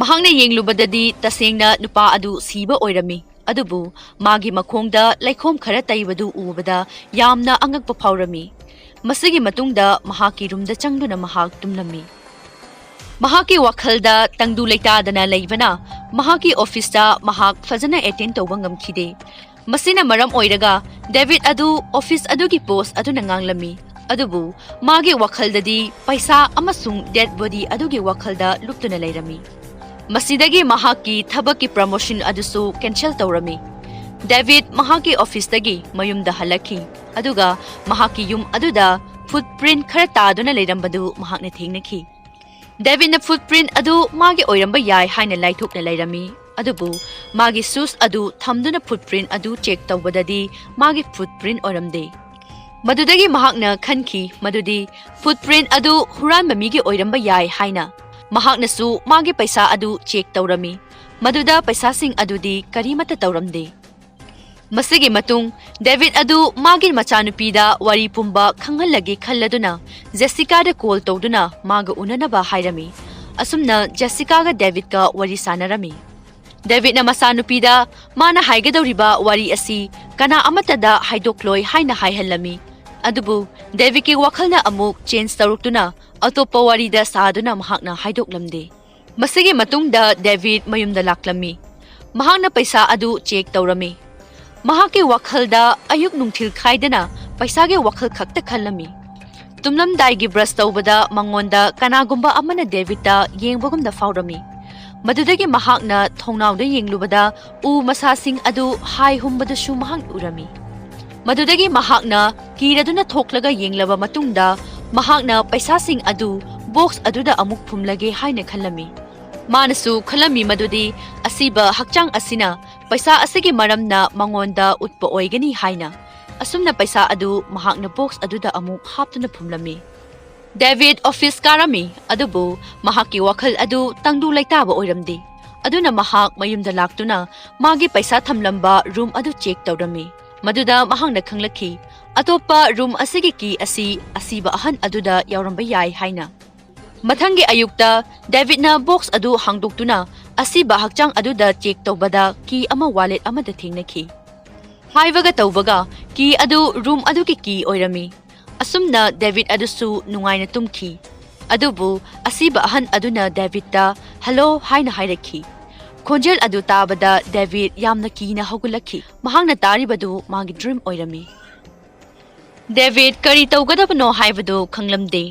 ꯃꯍꯥꯛꯅ ꯌꯦꯡꯂꯨꯕꯗꯗꯤ ꯇꯁꯦꯡꯅ ꯅꯨꯄꯥ ꯑꯗꯨ ꯁꯤꯕ ꯑꯣꯏꯔꯝꯃꯤ꯫ ꯑꯗꯨꯕꯨ ꯃꯥꯒꯤ ꯃꯈꯣꯡꯗ ꯂꯩꯈꯣꯝ ꯈꯔ ꯇꯩꯕꯗꯨ ꯎꯕꯗ ꯌꯥꯝꯅ ꯑꯉꯛꯄ ꯐꯥꯎꯔꯝꯃꯤ꯫ ꯃꯁꯤꯒꯤ ꯃꯇꯨꯡꯗ ꯃꯍꯥꯛꯀꯤ roomꯗ ꯆꯪꯗꯨꯅ ꯃꯍꯥꯛ ꯇꯨꯝꯂꯝꯃꯤ꯫ ꯃꯍꯥꯛꯀꯤ ꯋꯥꯈꯜꯗ ꯇꯪꯗꯨ ꯂꯩꯇꯥꯗꯅ ꯂꯩꯕꯅ ꯃꯍꯥꯛꯀꯤ officeꯇ ꯃꯍꯥꯛ ꯐꯖꯅ attend ꯇꯧꯕ ꯉꯝꯈꯤꯗꯦ꯫ ꯃꯁꯤꯅ ꯃꯔꯝ ꯑꯣꯏꯔꯒ ꯗꯦꯕꯤꯠ ꯑꯗꯨ office ꯑꯗꯨꯒꯤ boss ꯑꯗꯨꯅ ꯉꯥꯡꯂꯝꯃꯤ꯫ ꯑꯗꯨꯕꯨ ꯃꯥꯒꯤ ꯋꯥꯈꯜꯗꯗꯤ ꯄꯩꯁꯥ ꯑꯃꯁꯨꯡ dead body ꯑꯗꯨꯒꯤ ꯋꯥꯈꯜꯗ ꯂꯨꯞꯇꯨꯅ ꯂꯩꯔꯝꯃꯤ꯫ ꯃꯁꯤꯗꯒꯤ ꯃꯍꯥꯛꯀꯤ ꯊꯕꯛꯀꯤ promotion ꯑꯗꯨꯁꯨ cancel ꯇꯧꯔꯝꯃꯤ꯫ ꯗꯦꯕꯤꯠ ꯃꯍꯥꯛꯀꯤ officeꯇꯒꯤ ꯃꯌꯨꯝꯗ ꯍꯜꯂꯛꯈꯤ, ꯑꯗꯨꯒ ꯃꯍꯥꯛꯀꯤ ꯌꯨꯝ ꯑꯗꯨꯗ footprint ꯈꯔ ꯇꯥꯗꯨꯅ ꯂꯩꯔꯝꯕꯗꯨ ꯃꯍꯥꯛꯅ ꯊꯦꯡꯅꯈꯤ꯫ ꯗꯦꯕꯤꯠꯅ ꯐꯨꯠꯄ꯭ꯔꯤꯟ ꯑꯗꯨ ꯃꯥꯒꯤ ꯑꯣꯏꯔꯝꯕ ꯌꯥꯏ ꯍꯥꯏꯅ ꯂꯥꯏꯊꯣꯛꯅ ꯂꯩꯔꯝꯃꯤ, ꯑꯗꯨꯕꯨ ꯃꯥꯒꯤ ꯁꯨꯁ ꯑꯗꯨ ꯊꯝꯗꯨꯅ ꯐꯨꯠꯄ꯭ꯔꯤꯟ ꯑꯗꯨ ꯆꯦꯛ ꯇꯧꯕꯗꯗꯤ ꯃꯥꯒꯤ ꯐꯨꯠꯄ꯭ꯔꯤꯟ ꯑꯣꯏꯔꯝꯗꯦ꯫ ꯃꯗꯨꯗꯒꯤ ꯃꯍꯥꯛꯅ ꯈꯟꯈꯤ ꯃꯗꯨꯗꯤ ꯐꯨꯠꯄ꯭ꯔꯤꯟ ꯑꯗꯨ ꯍꯨꯔꯥꯟꯕ ꯃꯤꯒꯤ ꯑꯣꯏꯔꯝꯕ ꯌꯥꯏ ꯍꯥꯏꯅ꯫ ꯃꯍꯥꯛꯅꯁꯨ ꯃꯥꯒꯤ ꯄꯩꯁꯥ ꯑꯗꯨ ꯆꯦꯛ ꯇꯧꯔꯝꯃꯤ, ꯃꯗꯨꯗ ꯄꯩꯁꯥꯁꯤꯡ ꯑꯗꯨꯗꯤ ꯀꯔꯤꯃꯠꯇ ꯇꯧꯔꯝꯗꯦ꯫ ꯃꯁꯤꯒꯤ ꯃꯇꯨꯡ ꯗꯦꯕꯤꯠ ꯑꯗꯨ ꯃꯥꯒꯤ ꯃꯆꯥꯅꯨꯄꯤꯗ ꯋꯥꯔꯤ ꯄꯨꯝꯕ ꯈꯪꯍꯜꯂꯒꯦ ꯈꯜꯂꯗꯨꯅ ꯖꯦꯁꯤꯀꯥꯗ ꯀꯣꯜ ꯇꯧꯗꯨꯅ ꯃꯥꯒ ꯎꯅꯅꯕ ꯍꯥꯏꯔꯝꯃꯤ꯫ ꯑꯁꯨꯝꯅ ꯖꯦꯁꯤꯀꯥꯒ ꯗꯦꯕꯤꯠꯀ ꯋꯥꯔꯤ ꯁꯥꯟꯅꯔꯝꯃꯤ꯫ ꯗꯦꯕꯤꯠꯅ ꯃꯆꯥꯅꯨꯄꯤꯗ ꯃꯥꯅ ꯍꯥꯏꯒꯗꯧꯔꯤꯕ ꯋꯥꯔꯤ ꯑꯁꯤ ꯀꯅꯥ ꯑꯃꯠꯇꯗ ꯍꯥꯏꯗꯣꯛꯂꯣꯏ ꯍꯥꯏꯅ ꯍꯥꯏꯍꯜꯂꯝꯃꯤ꯫ ꯑꯗꯨꯕꯨ ꯗꯦꯕꯤꯠꯀꯤ ꯋꯥꯈꯜꯅ ꯑꯃꯨꯛ ꯆꯦꯟꯖ ꯇꯧꯔꯛꯇꯨꯅ ꯑꯇꯣꯞꯄ ꯋꯥꯔꯤꯗ ꯁꯥꯗꯨꯅ ꯃꯍꯥꯛꯅ ꯍꯥꯏꯗꯣꯛꯂꯝꯗꯦ꯫ ꯃꯁꯤꯒꯤ ꯃꯇꯨꯡꯗ ꯗꯦꯕꯤꯠ ꯃꯌꯨꯝꯗ ꯂꯥꯛꯂꯝꯃꯤ꯫ ꯃꯍꯥꯛꯅ ꯄꯩꯁꯥ ꯑꯗꯨ ꯆꯦꯛ ꯇꯧꯔꯝꯃꯤ꯫ ꯃꯍꯥꯛꯀꯤ ꯋꯥꯈꯜꯗ ꯑꯌꯨꯛ ꯅꯨꯡꯊꯤꯜ ꯈꯥꯏꯗꯅ ꯄꯩꯁꯥꯒꯤ ꯋꯥꯈꯜ ꯈꯛꯇ ꯈꯜꯂꯝꯃꯤ꯫ ꯇꯨꯝꯂꯝꯗꯥꯏꯒꯤ ꯕ꯭ꯔꯁ ꯇꯧꯕꯗ ꯃꯉꯣꯟꯗ ꯀꯅꯥꯒꯨꯝꯕ ꯑꯃꯅ ꯗꯦꯕꯤꯠꯇ ꯌꯦꯡꯕꯒꯨꯝꯅ ꯐꯥꯎꯔꯝꯃꯤ꯫ ꯃꯗꯨꯗꯒꯤ ꯃꯍꯥꯛꯅ ꯊꯣꯡꯅꯥꯎꯗ ꯌꯦꯡꯂꯨꯕꯗ ꯎ ꯃꯁꯥꯁꯤꯡ ꯑꯗꯨ ꯍꯥꯏ ꯍꯨꯝꯕꯗꯨꯁꯨ ꯃꯍꯥꯛ ꯎꯔꯝꯃꯤ꯫ ꯃꯗꯨꯗꯒꯤ ꯃꯍꯥꯛꯅ ꯀꯤꯔꯗꯨꯅ ꯊꯣꯛꯂꯒ ꯌꯦꯡꯂꯕ ꯃꯇꯨꯡꯗ ꯃꯍꯥꯛꯅ ꯄꯩꯁꯥꯁꯤꯡ ꯑꯗꯨ ꯕꯣꯛꯁ ꯑꯗꯨꯗ ꯑꯃꯨꯛ ꯐꯨꯝꯂꯒꯦ ꯍꯥꯏꯅ ꯈꯜꯂꯝꯃꯤ꯫ ꯃꯥꯅꯁꯨ ꯈꯜꯂꯝꯃꯤ ꯃꯗꯨꯗꯤ ꯑꯁꯤꯕ ꯍꯛꯆꯥꯡ ꯑꯁꯤꯅ ꯄꯩꯁꯥ ꯑꯁꯤꯒꯤ ꯃꯔꯝꯅ ꯃꯉꯣꯟꯗ ꯎꯠꯄ ꯑꯣꯏꯒꯅꯤ ꯍꯥꯏꯅ꯫ ꯑꯁꯨꯝꯅ ꯄꯩꯁꯥ ꯑꯗꯨ ꯃꯍꯥꯛꯅ ꯕꯣꯛꯁ ꯑꯗꯨꯗ ꯑꯃꯨꯛ ꯍꯥꯞꯇꯨꯅ ꯐꯨꯝꯂꯝꯃꯤ꯫ ꯗꯦꯕꯤꯠ ꯑꯣꯐꯤꯁ ꯀꯥꯔꯝꯃꯤ, ꯑꯗꯨꯕꯨ ꯃꯍꯥꯛꯀꯤ ꯋꯥꯈꯜ ꯑꯗꯨ ꯇꯪꯗꯨ ꯂꯩꯇꯥꯕ ꯑꯣꯏꯔꯝꯗꯦ꯫ ꯑꯗꯨꯅ ꯃꯍꯥꯛ ꯃꯌꯨꯝꯗ ꯂꯥꯛꯇꯨꯅ ꯃꯥꯒꯤ ꯄꯩꯁꯥ ꯊꯝꯂꯝꯕ ꯔꯨꯝ ꯑꯗꯨ ꯆꯦꯛ ꯇꯧꯔꯝꯃꯤ꯫ ꯃꯗꯨꯗ ꯃꯍꯥꯛꯅ ꯈꯪꯂꯛꯈꯤ ꯑꯇꯣꯞꯄ ꯔꯨꯝ ꯑꯁꯤꯒꯤ ꯀꯤ ꯑꯁꯤ ꯑꯁꯤꯕ ꯑꯍꯟ ꯑꯗꯨꯗ ꯌꯥꯎꯔꯝꯕ ꯌꯥꯏ ꯍꯥꯏꯅ꯫ ꯃꯊꯪꯒꯤ ꯑꯌꯨꯛꯇ ꯗꯦꯕꯤꯠꯅ ꯕꯣꯛꯁ ꯑꯗꯨ ꯍꯥꯡꯗꯣꯛꯇꯨꯅ ꯑꯁꯤꯕ ꯍꯛꯆꯥꯡ ꯑꯗꯨꯗ ꯆꯦꯛ ꯇꯧꯕꯗ ꯀꯤ ꯑꯃ ꯋꯥꯂꯦꯠ ꯑꯃꯗ ꯊꯦꯡꯅꯈꯤ꯫ ꯍꯥꯏꯕꯒ ꯇꯧꯕꯒ ꯀꯤ ꯑꯗꯨ ꯔꯨꯝ ꯑꯗꯨꯒꯤ ꯀꯤ ꯑꯣꯏꯔꯝꯃꯤ꯫ ꯑꯁꯨꯝꯅ ꯗꯦꯕꯤꯠ ꯑꯗꯨꯁꯨ ꯅꯨꯡꯉꯥꯏꯅ ꯇꯨꯝꯈꯤ꯫ ꯑꯗꯨꯕꯨ ꯑꯁꯤꯕ ꯑꯍꯟ ꯑꯗꯨꯅ ꯗꯦꯕꯤꯠꯇ "ꯍꯜꯂꯣ" ꯍꯥꯏꯅ ꯍꯥꯏꯔꯛꯈꯤ꯫ ꯈꯣꯟꯖꯦꯜ ꯑꯗꯨ ꯇꯥꯕꯗ ꯗꯦꯕꯤꯠ ꯌꯥꯝꯅ ꯀꯤꯅ ꯍꯧꯒꯠꯂꯛꯈꯤ꯫ ꯃꯍꯥꯛꯅ ꯇꯥꯔꯤꯕꯗꯨ ꯃꯥꯒꯤ ꯗ꯭ꯔꯤꯝ ꯑꯣꯏꯔꯝꯃꯤ꯫ ꯗꯦꯕꯤꯠ ꯀꯔꯤ ꯇꯧꯒꯗꯕꯅꯣ ꯍꯥꯏꯕꯗꯨ ꯈꯪꯂꯝꯗꯦ꯫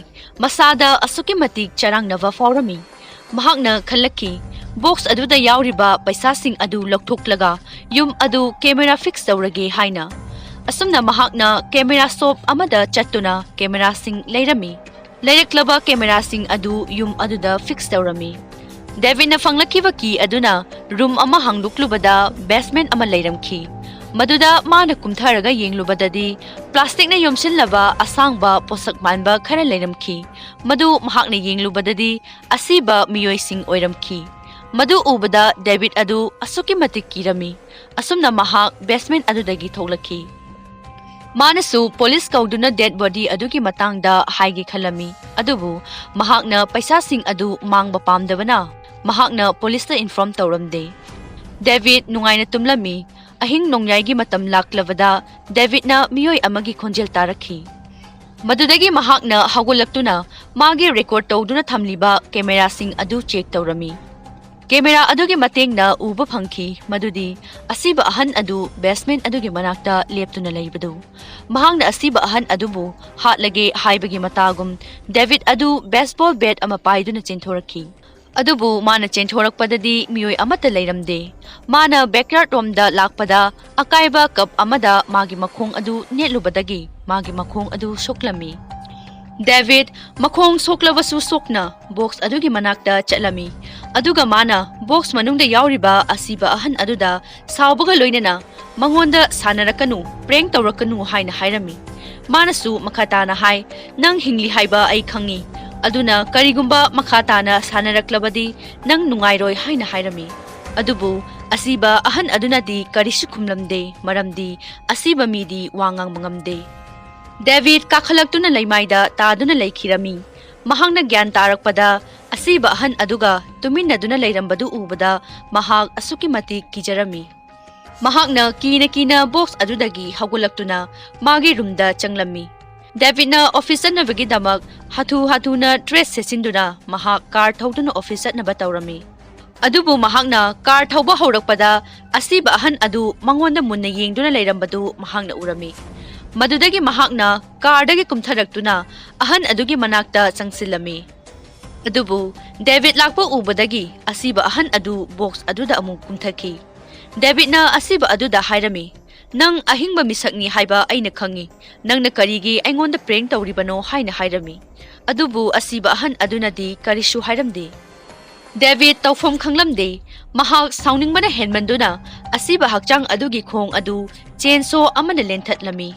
ꯃꯁꯥꯗ ꯑꯁꯨꯛꯀꯤ ꯃꯇꯤꯛ ꯆꯔꯥꯡꯅꯕ ꯐꯥꯎꯔꯝꯃꯤ꯫ ꯃꯍꯥꯛꯅ ꯈꯜꯂꯛꯈꯤ, ꯕꯣꯛꯁ ꯑꯗꯨꯗ ꯌꯥꯎꯔꯤꯕ ꯄꯩꯁꯥꯁꯤꯡ ꯑꯗꯨ ꯂꯧꯊꯣꯛꯂꯒ ꯌꯨꯝ ꯑꯗꯨ ꯀꯦꯃꯦꯔꯥ ꯐꯤꯛꯁ ꯇꯧꯔꯒꯦ ꯍꯥꯏꯅ꯫ ꯑꯁꯨꯝꯅ ꯃꯍꯥꯛꯅ ꯀꯦꯃꯦꯔꯥ ꯁꯣꯞ ꯑꯃꯗ ꯆꯠꯇꯨꯅ ꯀꯦꯃꯦꯔꯥꯁꯤꯡ ꯂꯩꯔꯝꯃꯤ꯫ ꯂꯩꯔꯛꯂꯕ ꯀꯦꯃꯦꯔꯥꯁꯤꯡ ꯑꯗꯨ ꯌꯨꯝ ꯑꯗꯨꯗ ꯐꯤꯛꯁ ꯇꯧꯔꯝꯃꯤ꯫ ꯗꯦꯕꯤꯗꯅ ꯐꯪꯂꯛꯈꯤꯕ ꯀꯤ ꯑꯗꯨꯅ ꯔꯨꯝ ꯑꯃ ꯍꯥꯡꯗꯣꯛꯂꯨꯕꯗ ꯕꯦꯁꯃꯦꯟꯠ ꯑꯃ ꯂꯩꯔꯝꯈꯤ꯫ ꯃꯗꯨꯗ ꯃꯥꯅ ꯀꯨꯝꯊꯔꯒ ꯌꯦꯡꯂꯨꯕꯗꯗꯤ ꯄ꯭ꯂꯥꯁꯇꯤꯛꯅ ꯌꯣꯝꯁꯤꯜꯂꯕ ꯑꯁꯥꯡꯕ ꯄꯣꯠꯁꯛ ꯃꯥꯟꯕ ꯈꯔ ꯂꯩꯔꯝꯈꯤ꯫ ꯃꯗꯨ ꯃꯍꯥꯛꯅ ꯌꯦꯡꯂꯨꯕꯗꯗꯤ ꯑꯁꯤꯕ ꯃꯤꯑꯣꯏꯁꯤꯡ ꯑꯣꯏꯔꯝꯈꯤ꯫ ꯃꯗꯨ ꯎꯕꯗ ꯗꯦꯕꯤꯗ ꯑꯗꯨ ꯑꯁꯨꯛꯀꯤ ꯃꯇꯤꯛ ꯀꯤꯔꯝꯃꯤ꯫ ꯑꯁꯨꯝꯅ ꯃꯍꯥꯛ ꯕꯦꯁꯃꯦꯟꯠ ꯑꯗꯨꯗꯒꯤ ꯊꯣꯛꯂꯛꯈꯤ꯫ ꯃꯥꯅꯁꯨ ꯄꯨꯂꯤꯁ ꯀꯧꯗꯨꯅ ꯗꯦꯗ ꯕꯣꯗꯤ ꯑꯗꯨꯒꯤ ꯃꯇꯥꯡꯗ ꯍꯥꯏꯒꯦ ꯈꯜꯂꯝꯃꯤ, ꯑꯗꯨꯕꯨ ꯃꯍꯥꯛꯅ ꯄꯩꯁꯥꯁꯤꯡ ꯑꯗꯨ ꯃꯥꯡꯕ ꯄꯥꯝꯗꯕꯅ ꯃꯍꯥꯛꯅ ꯄꯨꯂꯤꯁꯇ ꯏꯟꯐꯣꯔꯝ ꯇꯧꯔꯝꯗꯦ꯫ ꯗꯦꯕꯤꯗ ꯅꯨꯡꯉꯥꯏꯅ ꯇꯨꯝꯂꯝꯃꯤ꯫ ꯑꯍꯤꯡ ꯅꯣꯡꯌꯥꯏꯒꯤ ꯃꯇꯝ ꯂꯥꯛꯂꯕꯗ ꯗꯦꯕꯤꯗꯅ ꯃꯤꯑꯣꯏ ꯑꯃꯒꯤ ꯈꯣꯟꯖꯦꯜ ꯇꯥꯔꯛꯈꯤ꯫ ꯃꯗꯨꯗꯒꯤ ꯃꯍꯥꯛꯅ ꯍꯧꯒꯠꯂꯛꯇꯨꯅ ꯃꯥꯒꯤ ꯔꯦꯀꯣꯔꯗ ꯇꯧꯗꯨꯅ ꯊꯝꯂꯤꯕ ꯀꯦꯃꯦꯔꯥꯁꯤꯡ ꯑꯗꯨ ꯆꯦꯛ ꯇꯧꯔꯝꯃꯤ꯫ ꯀꯦꯃꯦꯔꯥ ꯑꯗꯨꯒꯤ ꯃꯇꯦꯡꯅ ꯎꯕ ꯐꯪꯈꯤ ꯃꯗꯨꯗꯤ ꯑꯁꯤꯕ ꯑꯍꯟ ꯑꯗꯨ ꯕꯦꯁꯃꯦꯟꯠ ꯑꯗꯨꯒꯤ ꯃꯅꯥꯛꯇ ꯂꯦꯞꯇꯨꯅ ꯂꯩꯕꯗꯨ꯫ ꯃꯍꯥꯛꯅ ꯑꯁꯤꯕ ꯑꯍꯟ ꯑꯗꯨꯕꯨ ꯍꯥꯠꯂꯒꯦ ꯍꯥꯏꯕꯒꯤ ꯃꯇꯥꯒꯨꯝ ꯗꯦꯕꯤꯗ ꯑꯗꯨ ꯕꯦꯁꯕꯣꯜ ꯕꯦꯠ ꯑꯃ ꯄꯥꯏꯗꯨꯅ ꯆꯦꯟꯊꯣꯔꯛꯈꯤ꯫ ꯑꯗꯨꯕꯨ ꯃꯥꯅ ꯆꯦꯟꯊꯣꯔꯛꯄꯗꯗꯤ ꯃꯤꯑꯣꯏ ꯑꯃꯠꯇ ꯂꯩꯔꯝꯗꯦ꯫ ꯃꯥꯅ ꯕꯦꯛꯌꯥꯔꯗ ꯔꯣꯝꯗ ꯂꯥꯛꯄꯗ ꯑꯀꯥꯏꯕ ꯀꯞ ꯑꯃꯗ ꯃꯥꯒꯤ ꯃꯈꯣꯡ ꯑꯗꯨ ꯅꯦꯠꯂꯨꯕꯗꯒꯤ ꯃꯥꯒꯤ ꯃꯈꯣꯡ ꯑꯗꯨ ꯁꯣꯛꯂꯝꯃꯤ꯫ ꯗꯦꯕꯤꯗ ꯃꯈꯣꯡ ꯁꯣꯛꯂꯕꯁꯨ ꯁꯣꯛꯅ ꯕꯣꯛꯁ ꯑꯗꯨꯒꯤ ꯃꯅꯥꯛꯇ ꯆꯠꯂꯝꯃꯤ꯫ ꯑꯗꯨꯒ ꯃꯥꯅ ꯕꯣꯛꯁ ꯃꯅꯨꯡꯗ ꯌꯥꯎꯔꯤꯕ ꯑꯁꯤꯕ ꯑꯍꯟ ꯑꯗꯨꯗ ꯁꯥꯎꯕꯒ ꯂꯣꯏꯅꯅ ꯃꯉꯣꯟꯗ ꯁꯥꯟꯅꯔꯛꯀꯅꯨ, ꯄ꯭ꯔꯦꯡ ꯇꯧꯔꯛꯀꯅꯨ ꯍꯥꯏꯅ ꯍꯥꯏꯔꯝꯃꯤ꯫ ꯃꯥꯅꯁꯨ ꯃꯈꯥ ꯇꯥꯅ ꯍꯥꯏ, "ꯅꯪ ꯍꯤꯡꯂꯤ ꯍꯥꯏꯕ ꯑꯩ ꯈꯪꯏ, ꯑꯗꯨꯅ ꯀꯔꯤꯒꯨꯝꯕ ꯃꯈꯥ ꯇꯥꯅ ꯁꯥꯟꯅꯔꯛꯂꯕꯗꯤ ꯅꯪ ꯅꯨꯡꯉꯥꯏꯔꯣꯏ" ꯍꯥꯏꯅ ꯍꯥꯏꯔꯝꯃꯤ꯫ ꯑꯗꯨꯕꯨ ꯑꯁꯤꯕ ꯑꯍꯟ ꯑꯗꯨꯅꯗꯤ ꯀꯔꯤꯁꯨ ꯈꯨꯝꯂꯝꯗꯦ, ꯃꯔꯝꯗꯤ ꯑꯁꯤꯕ ꯃꯤꯗꯤ ꯋꯥ ꯉꯥꯡꯕ ꯉꯝꯗꯦ꯫ ꯗꯦꯕꯤꯗ ꯀꯥꯈꯠꯂꯛꯇꯨꯅ ꯂꯩꯃꯥꯏꯗ ꯇꯥꯗꯨꯅ ꯂꯩꯈꯤꯔꯝꯃꯤ꯫ ꯃꯍꯥꯛꯅ ꯒ꯭ꯌꯥꯟ ꯇꯥꯔꯛꯄꯗ ꯑꯁꯤꯕ ꯑꯍꯟ ꯑꯗꯨꯒ ꯇꯨꯃꯤꯟꯅꯗꯨꯅ ꯂꯩꯔꯝꯕꯗꯨ ꯎꯕꯗ ꯃꯍꯥꯛ ꯑꯁꯨꯛꯀꯤ ꯃꯇꯤꯛ ꯀꯤꯖꯔꯝꯃꯤ꯫ ꯃꯍꯥꯛꯅ ꯀꯤꯅ ꯀꯤꯅ ꯕꯣꯛꯁ ꯑꯗꯨꯗꯒꯤ ꯍꯧꯒꯠꯂꯛꯇꯨꯅ ꯃꯥꯒꯤ ꯔꯨꯝꯗ ꯆꯪꯂꯝꯃꯤ꯫ ꯗꯦꯕꯤꯗꯅ ꯑꯣꯐꯤꯁ ꯆꯠꯅꯕꯒꯤꯗꯃꯛ ꯍꯥꯊꯨ ꯍꯥꯊꯨꯅ ꯗ꯭ꯔꯦꯁ ꯁꯦꯠꯆꯤꯟꯗꯨꯅ ꯃꯍꯥꯛ ꯀꯥꯔ ꯊꯧꯗꯨꯅ ꯑꯣꯐꯤꯁ ꯆꯠꯅꯕ ꯇꯧꯔꯝꯃꯤ꯫ ꯑꯗꯨꯕꯨ ꯃꯍꯥꯛꯅ ꯀꯥꯔ ꯊꯧꯕ ꯍꯧꯔꯛꯄꯗ ꯑꯁꯤꯕ ꯑꯍꯟ ꯑꯗꯨ ꯃꯉꯣꯟꯗ ꯃꯨꯟꯅ ꯌꯦꯡꯗꯨꯅ ꯂꯩꯔꯝꯕꯗꯨ ꯃꯍꯥꯛꯅ ꯎꯔꯝꯃꯤ꯫ ꯃꯗꯨꯗꯒꯤ ꯃꯍꯥꯛꯅ ꯀꯥꯔꯗꯒꯤ ꯀꯨꯝꯊꯔꯛꯇꯨꯅ ꯑꯍꯟ ꯑꯗꯨꯒꯤ ꯃꯅꯥꯛꯇ ꯆꯪꯁꯤꯜꯂꯝꯃꯤ꯫ ꯑꯗꯨꯕꯨ ꯗꯦꯕꯤꯗ ꯂꯥꯛꯄ ꯎꯕꯗꯒꯤ ꯑꯁꯤꯕ ꯑꯍꯟ ꯑꯗꯨ ꯕꯣꯛꯁ ꯑꯗꯨꯗ ꯑꯃꯨꯛ ꯀꯨꯝꯊꯈꯤ꯫ ꯗꯦꯕꯤꯗꯅ ꯑꯁꯤꯕ ꯑꯗꯨꯗ ꯍꯥꯏꯔꯝꯃꯤ, "ꯅꯪ ꯑꯍꯤꯡꯕ ꯃꯤꯁꯛꯅꯤ ꯍꯥꯏꯕ ꯑꯩꯅ ꯈꯪꯏ꯫ ꯅꯪꯅ ꯀꯔꯤꯒꯤ ꯑꯩꯉꯣꯟꯗ ꯄ꯭ꯔꯦꯡ ꯇꯧꯔꯤꯕꯅꯣ?" ꯍꯥꯏꯅ ꯍꯥꯏꯔꯝꯃꯤ꯫ ꯑꯗꯨꯕꯨ ꯑꯁꯤꯕ ꯑꯍꯟ ꯑꯗꯨꯅꯗꯤ ꯀꯔꯤꯁꯨ ꯍꯥꯏꯔꯝꯗꯦ꯫ ꯗꯦꯕꯤꯗ ꯇꯧꯐꯝ ꯈꯪꯂꯝꯗꯦ꯫ ꯃꯍꯥꯛ ꯁꯥꯎꯅꯤꯡꯕꯅ ꯍꯦꯟꯃꯟꯗꯨꯅ ꯑꯁꯤꯕ ꯍꯛꯆꯥꯡ ꯑꯗꯨꯒꯤ ꯈꯣꯡ ꯑꯗꯨ ꯆꯦꯟꯁꯣ ꯑꯃꯅ ꯂꯦꯟꯊꯠꯂꯝꯃꯤ꯫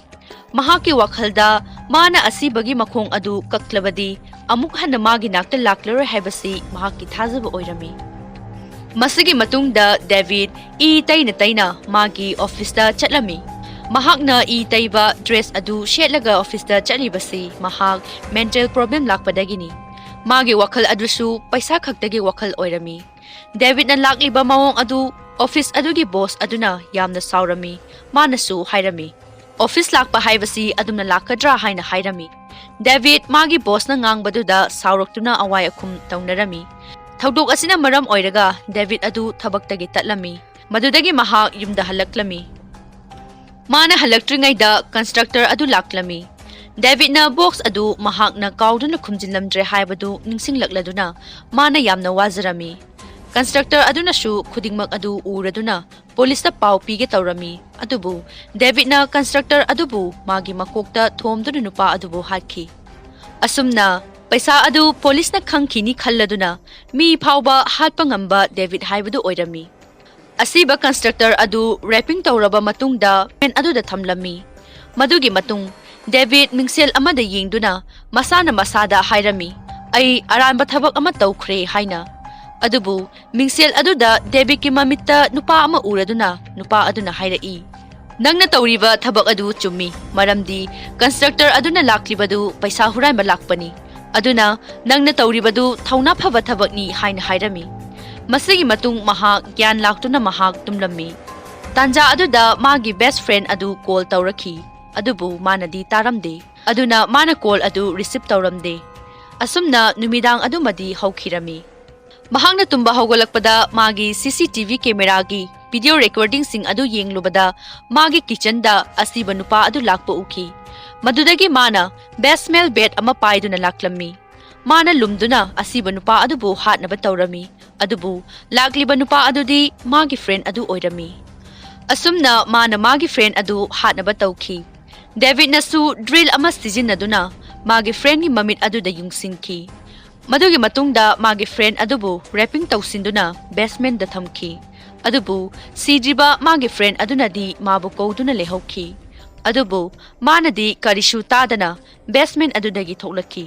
ꯃꯍꯥꯛꯀꯤ ꯋꯥꯈꯜꯗ ꯃꯥꯅ ꯑꯁꯤꯕꯒꯤ ꯃꯈꯣꯡ ꯑꯗꯨ ꯀꯛꯂꯕꯗꯤ ꯑꯃꯨꯛ ꯍꯟꯅ ꯃꯥꯒꯤ ꯅꯥꯛꯇ ꯂꯥꯛꯂꯔꯣꯏ ꯍꯥꯏꯕꯁꯤ ꯃꯍꯥꯛꯀꯤ ꯊꯥꯖꯕ ꯑꯣꯏꯔꯝꯃꯤ꯫ ꯃꯁꯤꯒꯤ ꯃꯇꯨꯡꯗ ꯗꯦꯕꯤꯗ ꯏ ꯇꯩꯅ ꯇꯩꯅ ꯃꯥꯒꯤ ꯑꯣꯐꯤꯁꯇ ꯆꯠꯂꯝꯃꯤ꯫ ꯃꯍꯥꯛꯅ ꯏ ꯇꯩꯕ ꯗ꯭ꯔꯦꯁ ꯑꯗꯨ ꯁꯦꯠꯂꯒ ꯑꯣꯐꯤꯁꯇ ꯆꯠꯂꯤꯕꯁꯤ ꯃꯍꯥꯛ ꯃꯦꯟꯇꯦꯜ ꯄ꯭ꯔꯣꯕ꯭ꯂꯦꯝ ꯂꯥꯛꯄꯗꯒꯤꯅꯤ꯫ ꯃꯥꯒꯤ ꯋꯥꯈꯜ ꯑꯗꯨꯁꯨ ꯄꯩꯁꯥ ꯈꯛꯇꯒꯤ ꯋꯥꯈꯜ ꯑꯣꯏꯔꯝꯃꯤ꯫ ꯗꯦꯕꯤꯗꯅ ꯂꯥꯛꯂꯤꯕ ꯃꯑꯣꯡ ꯑꯗꯨ ꯑꯣꯐꯤꯁ ꯑꯗꯨꯒꯤ ꯕꯣꯁ ꯑꯗꯨꯅ ꯌꯥꯝꯅ ꯁꯥꯎꯔꯝꯃꯤ꯫ ꯃꯥꯅꯁꯨ ꯍꯥꯏꯔꯝꯃꯤ, "ꯑꯣꯐꯤꯁ ꯂꯥꯛꯄ ꯍꯥꯏꯕꯁꯤ ꯑꯗꯨꯝꯅ ꯂꯥꯛꯀꯗ꯭ꯔꯥ?" ꯍꯥꯏꯅ ꯍꯥꯏꯔꯝꯃꯤ꯫ ꯗꯦꯕꯤꯗ ꯃꯥꯒꯤ ꯕꯣꯁꯅ ꯉꯥꯡꯕꯗꯨꯗ ꯁꯥꯎꯔꯛꯇꯨꯅ ꯑꯋꯥꯏ ꯑꯈꯨꯝ ꯇꯧꯅꯔꯝꯃꯤ꯫ ꯊꯧꯗꯣꯛ ꯑꯁꯤꯅ ꯃꯔꯝ ꯑꯣꯏꯔꯒ ꯗꯦꯕꯤꯗ ꯑꯗꯨ ꯊꯕꯛꯇꯒꯤ ꯇꯠꯂꯝꯃꯤ꯫ ꯃꯗꯨꯗꯒꯤ ꯃꯍꯥꯛ ꯌꯨꯝꯗ ꯍꯜꯂꯛꯂꯝꯃꯤ꯫ ꯃꯥꯅ ꯍꯜꯂꯛꯇ꯭ꯔꯤꯉꯩꯗ ꯀꯟꯁꯇ꯭ꯔꯛꯇꯔ ꯑꯗꯨ ꯂꯥꯛꯂꯝꯃꯤ꯫ ꯗꯦꯕꯤꯗꯅ ꯕꯣꯛꯁ ꯑꯗꯨ ꯃꯍꯥꯛꯅ ꯀꯥꯎꯗꯨꯅ ꯈꯨꯝꯖꯤꯜꯂꯝꯗ꯭ꯔꯦ ꯍꯥꯏꯕꯗꯨ ꯅꯤꯡꯁꯤꯡꯂꯛꯂꯗꯨꯅ ꯃꯥꯅ ꯌꯥꯝꯅ ꯋꯥꯖꯔꯝꯃꯤ꯫ ꯀꯟꯁꯇ꯭ꯔꯛꯇꯔ ꯑꯗꯨꯅꯁꯨ ꯈꯨꯗꯤꯡꯃꯛ ꯑꯗꯨ ꯎꯔꯗꯨꯅ ꯄꯨꯂꯤꯁꯇ ꯄꯥꯎ ꯄꯤꯒꯦ ꯇꯧꯔꯝꯃꯤ꯫ ꯑꯗꯨꯕꯨ ꯗꯦꯕꯤꯗꯅ ꯀꯟꯁꯇ꯭ꯔꯛꯇꯔ ꯑꯗꯨꯕꯨ ꯃꯥꯒꯤ ꯃꯀꯣꯛꯇ ꯊꯣꯝꯗꯨꯅ ꯅꯨꯄꯥ ꯑꯗꯨꯕꯨ ꯍꯥꯠꯈꯤ꯫ ꯑꯁꯨꯝꯅ ꯄꯩꯁꯥ ꯑꯗꯨ ꯄꯨꯂꯤꯁꯅ ꯈꯪꯈꯤꯅꯤ ꯈꯜꯂꯗꯨꯅ ꯃꯤ ꯐꯥꯎꯕ ꯍꯥꯠꯄ ꯉꯝꯕ ꯗꯦꯕꯤꯗ ꯍꯥꯏꯕꯗꯨ ꯑꯣꯏꯔꯝꯃꯤ꯫ ꯑꯁꯤꯕ ꯀꯟꯁꯇ꯭ꯔꯛꯇꯔ ꯑꯗꯨ ꯔꯦꯄꯤꯡ ꯇꯧꯔꯕ ꯃꯇꯨꯡꯗ ꯄꯦꯟ ꯑꯗꯨꯗ ꯊꯝꯂꯝꯃꯤ꯫ ꯃꯗꯨꯒꯤ ꯃꯇꯨꯡ ꯗꯦꯕꯤꯗ ꯃꯤꯡꯁꯦꯜ ꯑꯃꯗ ꯌꯦꯡꯗꯨꯅ ꯃꯁꯥꯅ ꯃꯁꯥꯗ ꯍꯥꯏꯔꯝꯃꯤ, "ꯑꯩ ꯑꯔꯥꯟꯕ ꯊꯕꯛ ꯑꯃ ꯇꯧꯈ꯭ꯔꯦ" ꯍꯥꯏꯅ꯫ ꯑꯗꯨꯕꯨ ꯃꯤꯡꯁꯦꯜ ꯑꯗꯨꯗ ꯗꯦꯕꯤꯗꯀꯤ ꯃꯃꯤꯠꯇ ꯅꯨꯄꯥ ꯑꯃ ꯎꯔꯗꯨꯅ ꯅꯨꯄꯥ ꯑꯗꯨꯅ ꯍꯥꯏꯔꯛꯏ, "ꯅꯪꯅ ꯇꯧꯔꯤꯕ ꯊꯕꯛ ꯑꯗꯨ ꯆꯨꯝꯃꯤ, ꯃꯔꯝꯗꯤ ꯀꯟꯁꯇ꯭ꯔꯛꯇꯔ ꯑꯗꯨꯅ ꯂꯥꯛꯂꯤꯕꯗꯨ ꯄꯩꯁꯥ ꯍꯨꯔꯥꯟꯕ ꯂꯥꯛꯄꯅꯤ꯫ ꯑꯗꯨꯅ ꯅꯪꯅ ꯇꯧꯔꯤꯕꯗꯨ ꯊꯧꯅꯥ ꯐꯕ ꯊꯕꯛꯅꯤ" ꯍꯥꯏꯅ ꯍꯥꯏꯔꯝꯃꯤ꯫ ꯃꯁꯤꯒꯤ ꯃꯇꯨꯡ ꯃꯍꯥꯛ ꯒ꯭ꯌꯥꯟ ꯂꯥꯛꯇꯨꯅ ꯃꯍꯥꯛ ꯇꯨꯝꯂꯝꯃꯤ꯫ ꯇꯥꯟꯖꯥ ꯑꯗꯨꯗ ꯃꯥꯒꯤ ꯕꯦꯁ ꯐ꯭ꯔꯦꯟ ꯑꯗꯨ ꯀꯣꯜ ꯇꯧꯔꯛꯈꯤ, ꯑꯗꯨꯕꯨ ꯃꯥꯅꯗꯤ ꯇꯥꯔꯝꯗꯦ꯫ ꯑꯗꯨꯅ ꯃꯥꯅ ꯀꯣꯜ ꯑꯗꯨ ꯔꯤꯁꯤꯞ ꯇꯧꯔꯝꯗꯦ꯫ ꯑꯁꯨꯝꯅ ꯅꯨꯃꯤꯗꯥꯡ ꯑꯗꯨꯃꯗꯤ ꯍꯧꯈꯤꯔꯝꯃꯤ꯫ ꯃꯍꯥꯛꯅ ꯇꯨꯝꯕ ꯍꯧꯒꯠꯂꯛꯄꯗ ꯃꯥꯒꯤ ꯁꯤ ꯁꯤ ꯇꯤ ꯚꯤ ꯀꯦꯃꯦꯔꯥꯒꯤ ꯚꯤꯗꯤꯑꯣ ꯔꯦꯀꯣꯔꯗꯤꯡꯁꯤꯡ ꯑꯗꯨ ꯌꯦꯡꯂꯨꯕꯗ ꯃꯥꯒꯤ ꯀꯤꯆꯟꯗ ꯑꯁꯤꯕ ꯅꯨꯄꯥ ꯑꯗꯨ ꯂꯥꯛꯄ ꯎꯈꯤ꯫ ꯃꯗꯨꯗꯒꯤ ꯃꯥꯅ ꯕꯦꯁꯃꯦꯜ ꯕꯦꯠ ꯑꯃ ꯄꯥꯏꯗꯨꯅ ꯂꯥꯛꯂꯝꯃꯤ꯫ ꯃꯥꯅ ꯂꯨꯝꯗꯨꯅ ꯑꯁꯤꯕ ꯅꯨꯄꯥ ꯑꯗꯨꯕꯨ ꯍꯥꯠꯅꯕ ꯇꯧꯔꯝꯃꯤ꯫ ꯑꯗꯨꯕꯨ ꯂꯥꯛꯂꯤꯕ ꯅꯨꯄꯥ ꯑꯗꯨꯗꯤ ꯃꯥꯒꯤ ꯐ꯭ꯔꯦꯟ ꯑꯗꯨ ꯑꯣꯏꯔꯝꯃꯤ꯫ ꯑꯁꯨꯝꯅ ꯃꯥꯅ ꯃꯥꯒꯤ ꯐ꯭ꯔꯦꯟ ꯑꯗꯨ ꯍꯥꯠꯅꯕ ꯇꯧꯈꯤ꯫ ꯗꯦꯕꯤꯗꯅꯁꯨ ꯗ꯭ꯔꯤꯜ ꯑꯃ ꯁꯤꯖꯤꯟꯅꯗꯨꯅ ꯃꯥꯒꯤ friendꯒꯤ ꯃꯃꯤꯠ ꯑꯗꯨꯗ ꯌꯨꯡꯁꯤꯟꯈꯤ꯫ ꯃꯗꯨꯒꯤ ꯃꯇꯨꯡꯗ ꯃꯥꯒꯤ friend ꯑꯗꯨꯕꯨ raping ꯇꯧꯁꯤꯟꯗꯨꯅ basementꯗ ꯊꯝꯈꯤ꯫ ꯑꯗꯨꯕꯨ ꯁꯤꯗ꯭ꯔꯤꯕ ꯃꯥꯒꯤ friend ꯑꯗꯨꯅꯗꯤ ꯃꯥꯕꯨ ꯀꯧꯗꯨꯅ ꯂꯩꯍꯧꯈꯤ꯫ ꯑꯗꯨꯕꯨ ꯃꯥꯅꯗꯤ ꯀꯔꯤꯁꯨ ꯇꯥꯗꯅ basement ꯑꯗꯨꯗꯒꯤ ꯊꯣꯛꯂꯛꯈꯤ꯫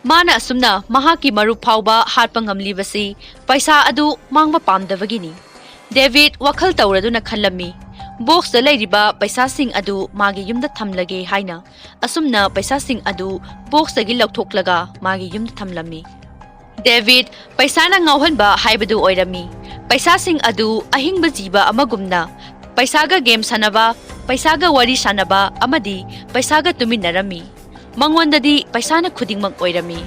ꯃꯥꯅ ꯑꯁꯨꯝꯅ ꯃꯍꯥꯛꯀꯤ ꯃꯔꯨꯞ ꯐꯥꯎꯕ ꯍꯥꯠꯄ ꯉꯝꯂꯤꯕꯁꯤ ꯄꯩꯁꯥ ꯑꯗꯨ ꯃꯥꯡꯕ ꯄꯥꯝꯗꯕꯒꯤꯅꯤ꯫ ꯗꯦꯕꯤꯗ ꯋꯥꯈꯜ ꯇꯧꯔꯗꯨꯅ ꯈꯜꯂꯝꯃꯤ, "Boxꯇ ꯂꯩꯔꯤꯕ ꯄꯩꯁꯥꯁꯤꯡ ꯑꯗꯨ ꯃꯥꯒꯤ ꯌꯨꯝꯗ ꯊꯝꯂꯒꯦ" ꯍꯥꯏꯅ꯫ ꯑꯁꯨꯝꯅ ꯄꯩꯁꯥꯁꯤꯡ ꯑꯗꯨ boxꯇꯒꯤ ꯂꯧꯊꯣꯛꯂꯒ ꯃꯥꯒꯤ ꯌꯨꯝꯗ ꯊꯝꯂꯝꯃꯤ꯫ ꯗꯦꯕꯤꯗ ꯄꯩꯁꯥꯅ ꯉꯥꯎꯍꯟꯕ ꯍꯥꯏꯕꯗꯨ ꯑꯣꯏꯔꯝꯃꯤ꯫ ꯄꯩꯁꯥꯁꯤꯡ ꯑꯗꯨ ꯑꯍꯤꯡꯕ ꯖꯤꯕ ꯑꯃꯒꯨꯝꯅ ꯄꯩꯁꯥꯒ game ꯁꯥꯟꯅꯕ, ꯄꯩꯁꯥꯒ ꯋꯥꯔꯤ ꯁꯥꯟꯅꯕ ꯑꯃꯗꯤ ꯄꯩꯁꯥꯒ ꯇꯨꯃꯤꯟꯅꯔꯝꯃꯤ꯫ ꯃꯉꯣꯟꯗꯗꯤ ꯄꯩꯁꯥꯅ ꯈꯨꯗꯤꯡꯃꯛ ꯑꯣꯏꯔꯝꯃꯤ꯫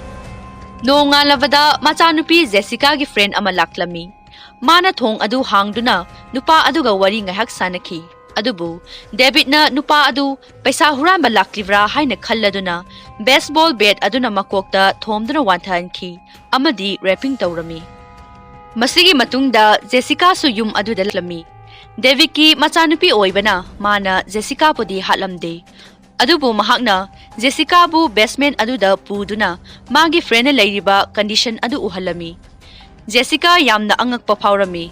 ꯅꯣꯡꯉꯥꯜꯂꯕꯗ ꯃꯆꯥꯅꯨꯄꯤ ꯖꯦꯁꯤꯀꯥꯒꯤ friend ꯑꯃ ꯂꯥꯛꯂꯝꯃꯤ꯫ ꯃꯥꯅ ꯊꯣꯡ ꯑꯗꯨ ꯍꯥꯡꯗꯨꯅ ꯅꯨꯄꯥ ꯑꯗꯨꯒ ꯋꯥꯔꯤ ꯉꯥꯏꯍꯥꯛ ꯁꯥꯟꯅꯈꯤ꯫ ꯑꯗꯨꯕꯨ ꯗꯦꯕꯤꯗꯅ ꯅꯨꯄꯥ ꯑꯗꯨ ꯄꯩꯁꯥ ꯍꯨꯔꯥꯟꯕ ꯂꯥꯛꯂꯤꯕ꯭ꯔꯥ ꯍꯥꯏꯅ ꯈꯜꯂꯗꯨꯅ baseball bat ꯑꯗꯨꯅ ꯃꯀꯣꯛꯇ ꯊꯣꯝꯗꯨꯅ ꯋꯥꯟꯊꯍꯟꯈꯤ ꯑꯃꯗꯤ raping ꯇꯧꯔꯝꯃꯤ꯫ ꯃꯁꯤꯒꯤ ꯃꯇꯨꯡꯗ ꯖꯦꯁꯤꯀꯥꯁꯨ ꯌꯨꯝ ꯑꯗꯨꯗ ꯂꯥꯛꯂꯝꯃꯤ꯫ ꯗꯦꯕꯤꯗꯀꯤ ꯃꯆꯥꯅꯨꯄꯤ ꯑꯣꯏꯕꯅ ꯃꯥꯅ ꯖꯦꯁꯤꯀꯥꯕꯨꯗꯤ ꯍꯥꯠꯂꯝꯗꯦ꯫ ꯑꯗꯨꯕꯨ ꯃꯍꯥꯛꯅ ꯖꯦꯁꯤꯀꯥꯕꯨ basement ꯑꯗꯨꯗ ꯄꯨꯗꯨꯅ ꯃꯥꯒꯤ friendꯅ ꯂꯩꯔꯤꯕ condition ꯑꯗꯨ ꯎꯍꯜꯂꯝꯃꯤ꯫ ꯖꯦꯁꯤꯀꯥ ꯌꯥꯝꯅ ꯑꯉꯛꯄ ꯐꯥꯎꯔꯝꯃꯤ꯫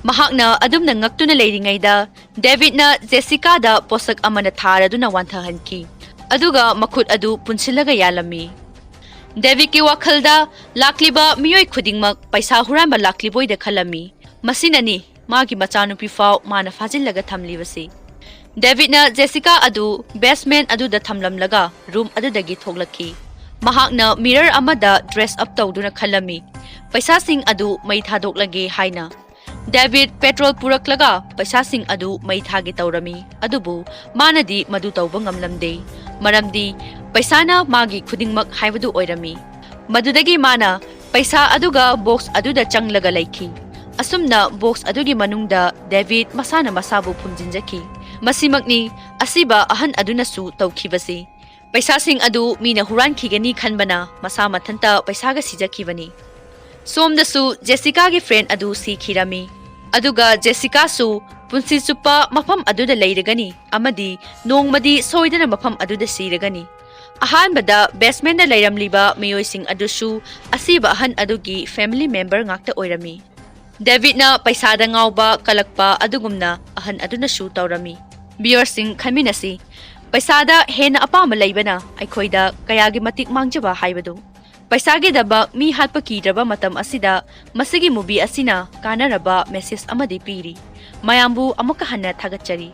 ꯃꯍꯥꯛꯅ ꯑꯗꯨꯝꯅ ꯉꯛꯇꯨꯅ ꯂꯩꯔꯤꯉꯩꯗ ꯗꯦꯕꯤꯗꯅ ꯖꯦꯁꯤꯀꯥꯗ ꯄꯣꯠꯁꯛ ꯑꯃꯅ ꯊꯥꯔꯗꯨꯅ ꯋꯥꯟꯊꯍꯟꯈꯤ꯫ ꯑꯗꯨꯒ ꯃꯈꯨꯠ ꯑꯗꯨ ꯄꯨꯟꯁꯤꯜꯂꯒ ꯌꯥꯜꯂꯝꯃꯤ꯫ ꯗꯦꯕꯤꯗꯀꯤ ꯋꯥꯈꯜꯗ ꯂꯥꯛꯂꯤꯕ ꯃꯤꯑꯣꯏ ꯈꯨꯗꯤꯡꯃꯛ ꯄꯩꯁꯥ ꯍꯨꯔꯥꯟꯕ ꯂꯥꯛꯂꯤꯕꯣꯏꯗ ꯈꯜꯂꯝꯃꯤ꯫ ꯃꯁꯤꯅꯅꯤ ꯃꯥꯒꯤ ꯃꯆꯥꯅꯨꯄꯤ ꯐꯥꯎ ꯃꯥꯅ ꯐꯥꯖꯤꯜꯂꯒ ꯊꯝꯂꯤꯕꯁꯤ꯫ ꯗꯦꯕꯤꯗꯅ ꯖꯦꯁꯤꯀꯥ ꯑꯗꯨ basement ꯑꯗꯨꯗ ꯊꯝꯂꯝꯂꯒ room ꯑꯗꯨꯗꯒꯤ ꯊꯣꯛꯂꯛꯈꯤ꯫ ꯃꯍꯥꯛꯅ mirror ꯑꯃꯗ dress up ꯇꯧꯗꯨꯅ ꯈꯜꯂꯝꯃꯤ, "ꯄꯩꯁꯥꯁꯤꯡ ꯑꯗꯨ ꯃꯩ ꯊꯥꯗꯣꯛꯂꯒꯦ" ꯍꯥꯏꯅ꯫ ꯗꯦꯕꯤꯗ petrol ꯄꯨꯔꯛꯂꯒ ꯄꯩꯁꯥꯁꯤꯡ ꯑꯗꯨ ꯃꯩ ꯊꯥꯒꯦ ꯇꯧꯔꯝꯃꯤ, ꯑꯗꯨꯕꯨ ꯃꯥꯅꯗꯤ ꯃꯗꯨ ꯇꯧꯕ ꯉꯝꯂꯝꯗꯦ, ꯃꯔꯝꯗꯤ ꯄꯩꯁꯥꯅ ꯃꯥꯒꯤ ꯈꯨꯗꯤꯡꯃꯛ ꯍꯥꯏꯕꯗꯨ ꯑꯣꯏꯔꯝꯃꯤ꯫ ꯃꯗꯨꯗꯒꯤ ꯃꯥꯅ ꯄꯩꯁꯥ ꯑꯗꯨꯒ box ꯑꯗꯨꯗ ꯆꯪꯂꯒ ꯂꯩꯈꯤ꯫ ꯑꯁꯨꯝꯅ box ꯑꯗꯨꯒꯤ ꯃꯅꯨꯡꯗ ꯗꯦꯕꯤꯗ ꯃꯁꯥꯅ ꯃꯁꯥꯕꯨ ꯐꯨꯝꯖꯤꯟꯖꯈꯤ꯫ ꯃꯁꯤꯃꯛꯅꯤ ꯑꯁꯤꯕ ꯑꯍꯟ ꯑꯗꯨꯅꯁꯨ ꯇꯧꯈꯤꯕꯁꯤ꯫ ꯄꯩꯁꯥꯁꯤꯡ ꯑꯗꯨ ꯃꯤꯅ ꯍꯨꯔꯥꯟꯈꯤꯒꯅꯤ ꯈꯟꯕꯅ ꯃꯁꯥ ꯃꯊꯟꯇ ꯄꯩꯁꯥꯒ ꯁꯤꯖꯈꯤꯕꯅꯤ꯫ ꯁꯣꯝꯗꯁꯨ ꯖꯦꯁꯤꯀꯥꯒꯤ friend ꯑꯗꯨ ꯁꯤꯈꯤꯔꯝꯃꯤ꯫ ꯑꯗꯨꯒ ꯖꯦꯁꯤꯀꯥꯁꯨ ꯄꯨꯟꯁꯤ ꯆꯨꯞꯄ ꯃꯐꯝ ꯑꯗꯨꯗ ꯂꯩꯔꯒꯅꯤ ꯑꯃꯗꯤ ꯅꯣꯡꯃꯗꯤ ꯁꯣꯏꯗꯅ ꯃꯐꯝ ꯑꯗꯨꯗ ꯁꯤꯔꯒꯅꯤ꯫ ꯑꯍꯥꯟꯕꯗ basementꯇ ꯂꯩꯔꯝꯂꯤꯕ ꯃꯤꯑꯣꯏꯁꯤꯡ ꯑꯗꯨꯁꯨ ꯑꯁꯤꯕ ꯑꯍꯟ ꯑꯗꯨꯒꯤ family member ꯉꯥꯛꯇ ꯑꯣꯏꯔꯝꯃꯤ꯫ ꯗꯦꯕꯤꯗꯅ ꯄꯩꯁꯥꯗ ꯉꯥꯎꯕ ꯀꯜꯂꯛꯄ ꯑꯗꯨꯒꯨꯝꯅ ꯑꯍꯟ ꯑꯗꯨꯅꯁꯨ ꯇꯧꯔꯝꯃꯤ꯫ Viewerꯁꯤꯡ, ꯈꯟꯃꯤꯟꯅꯁꯤ, ꯄꯩꯁꯥꯗ ꯍꯦꯟꯅ ꯑꯄꯥꯝꯕ ꯂꯩꯕꯅ ꯑꯩꯈꯣꯏꯗ ꯀꯌꯥꯒꯤ ꯃꯇꯤꯛ ꯃꯥꯡꯖꯕ ꯍꯥꯏꯕꯗꯨ꯫ ꯄꯩꯁꯥꯒꯤꯗꯃꯛ ꯃꯤ ꯍꯥꯠꯄ ꯀꯤꯗ꯭ꯔꯕ ꯃꯇꯝ ꯑꯁꯤꯗ ꯃꯁꯤꯒꯤ movie ꯑꯁꯤꯅ ꯀꯥꯟꯅꯔꯕ message ꯑꯃꯗꯤ ꯄꯤꯔꯤ꯫ ꯃꯌꯥꯝꯕꯨ ꯑꯃꯨꯛꯀ ꯍꯟꯅ ꯊꯥꯒꯠꯆꯔꯤ꯫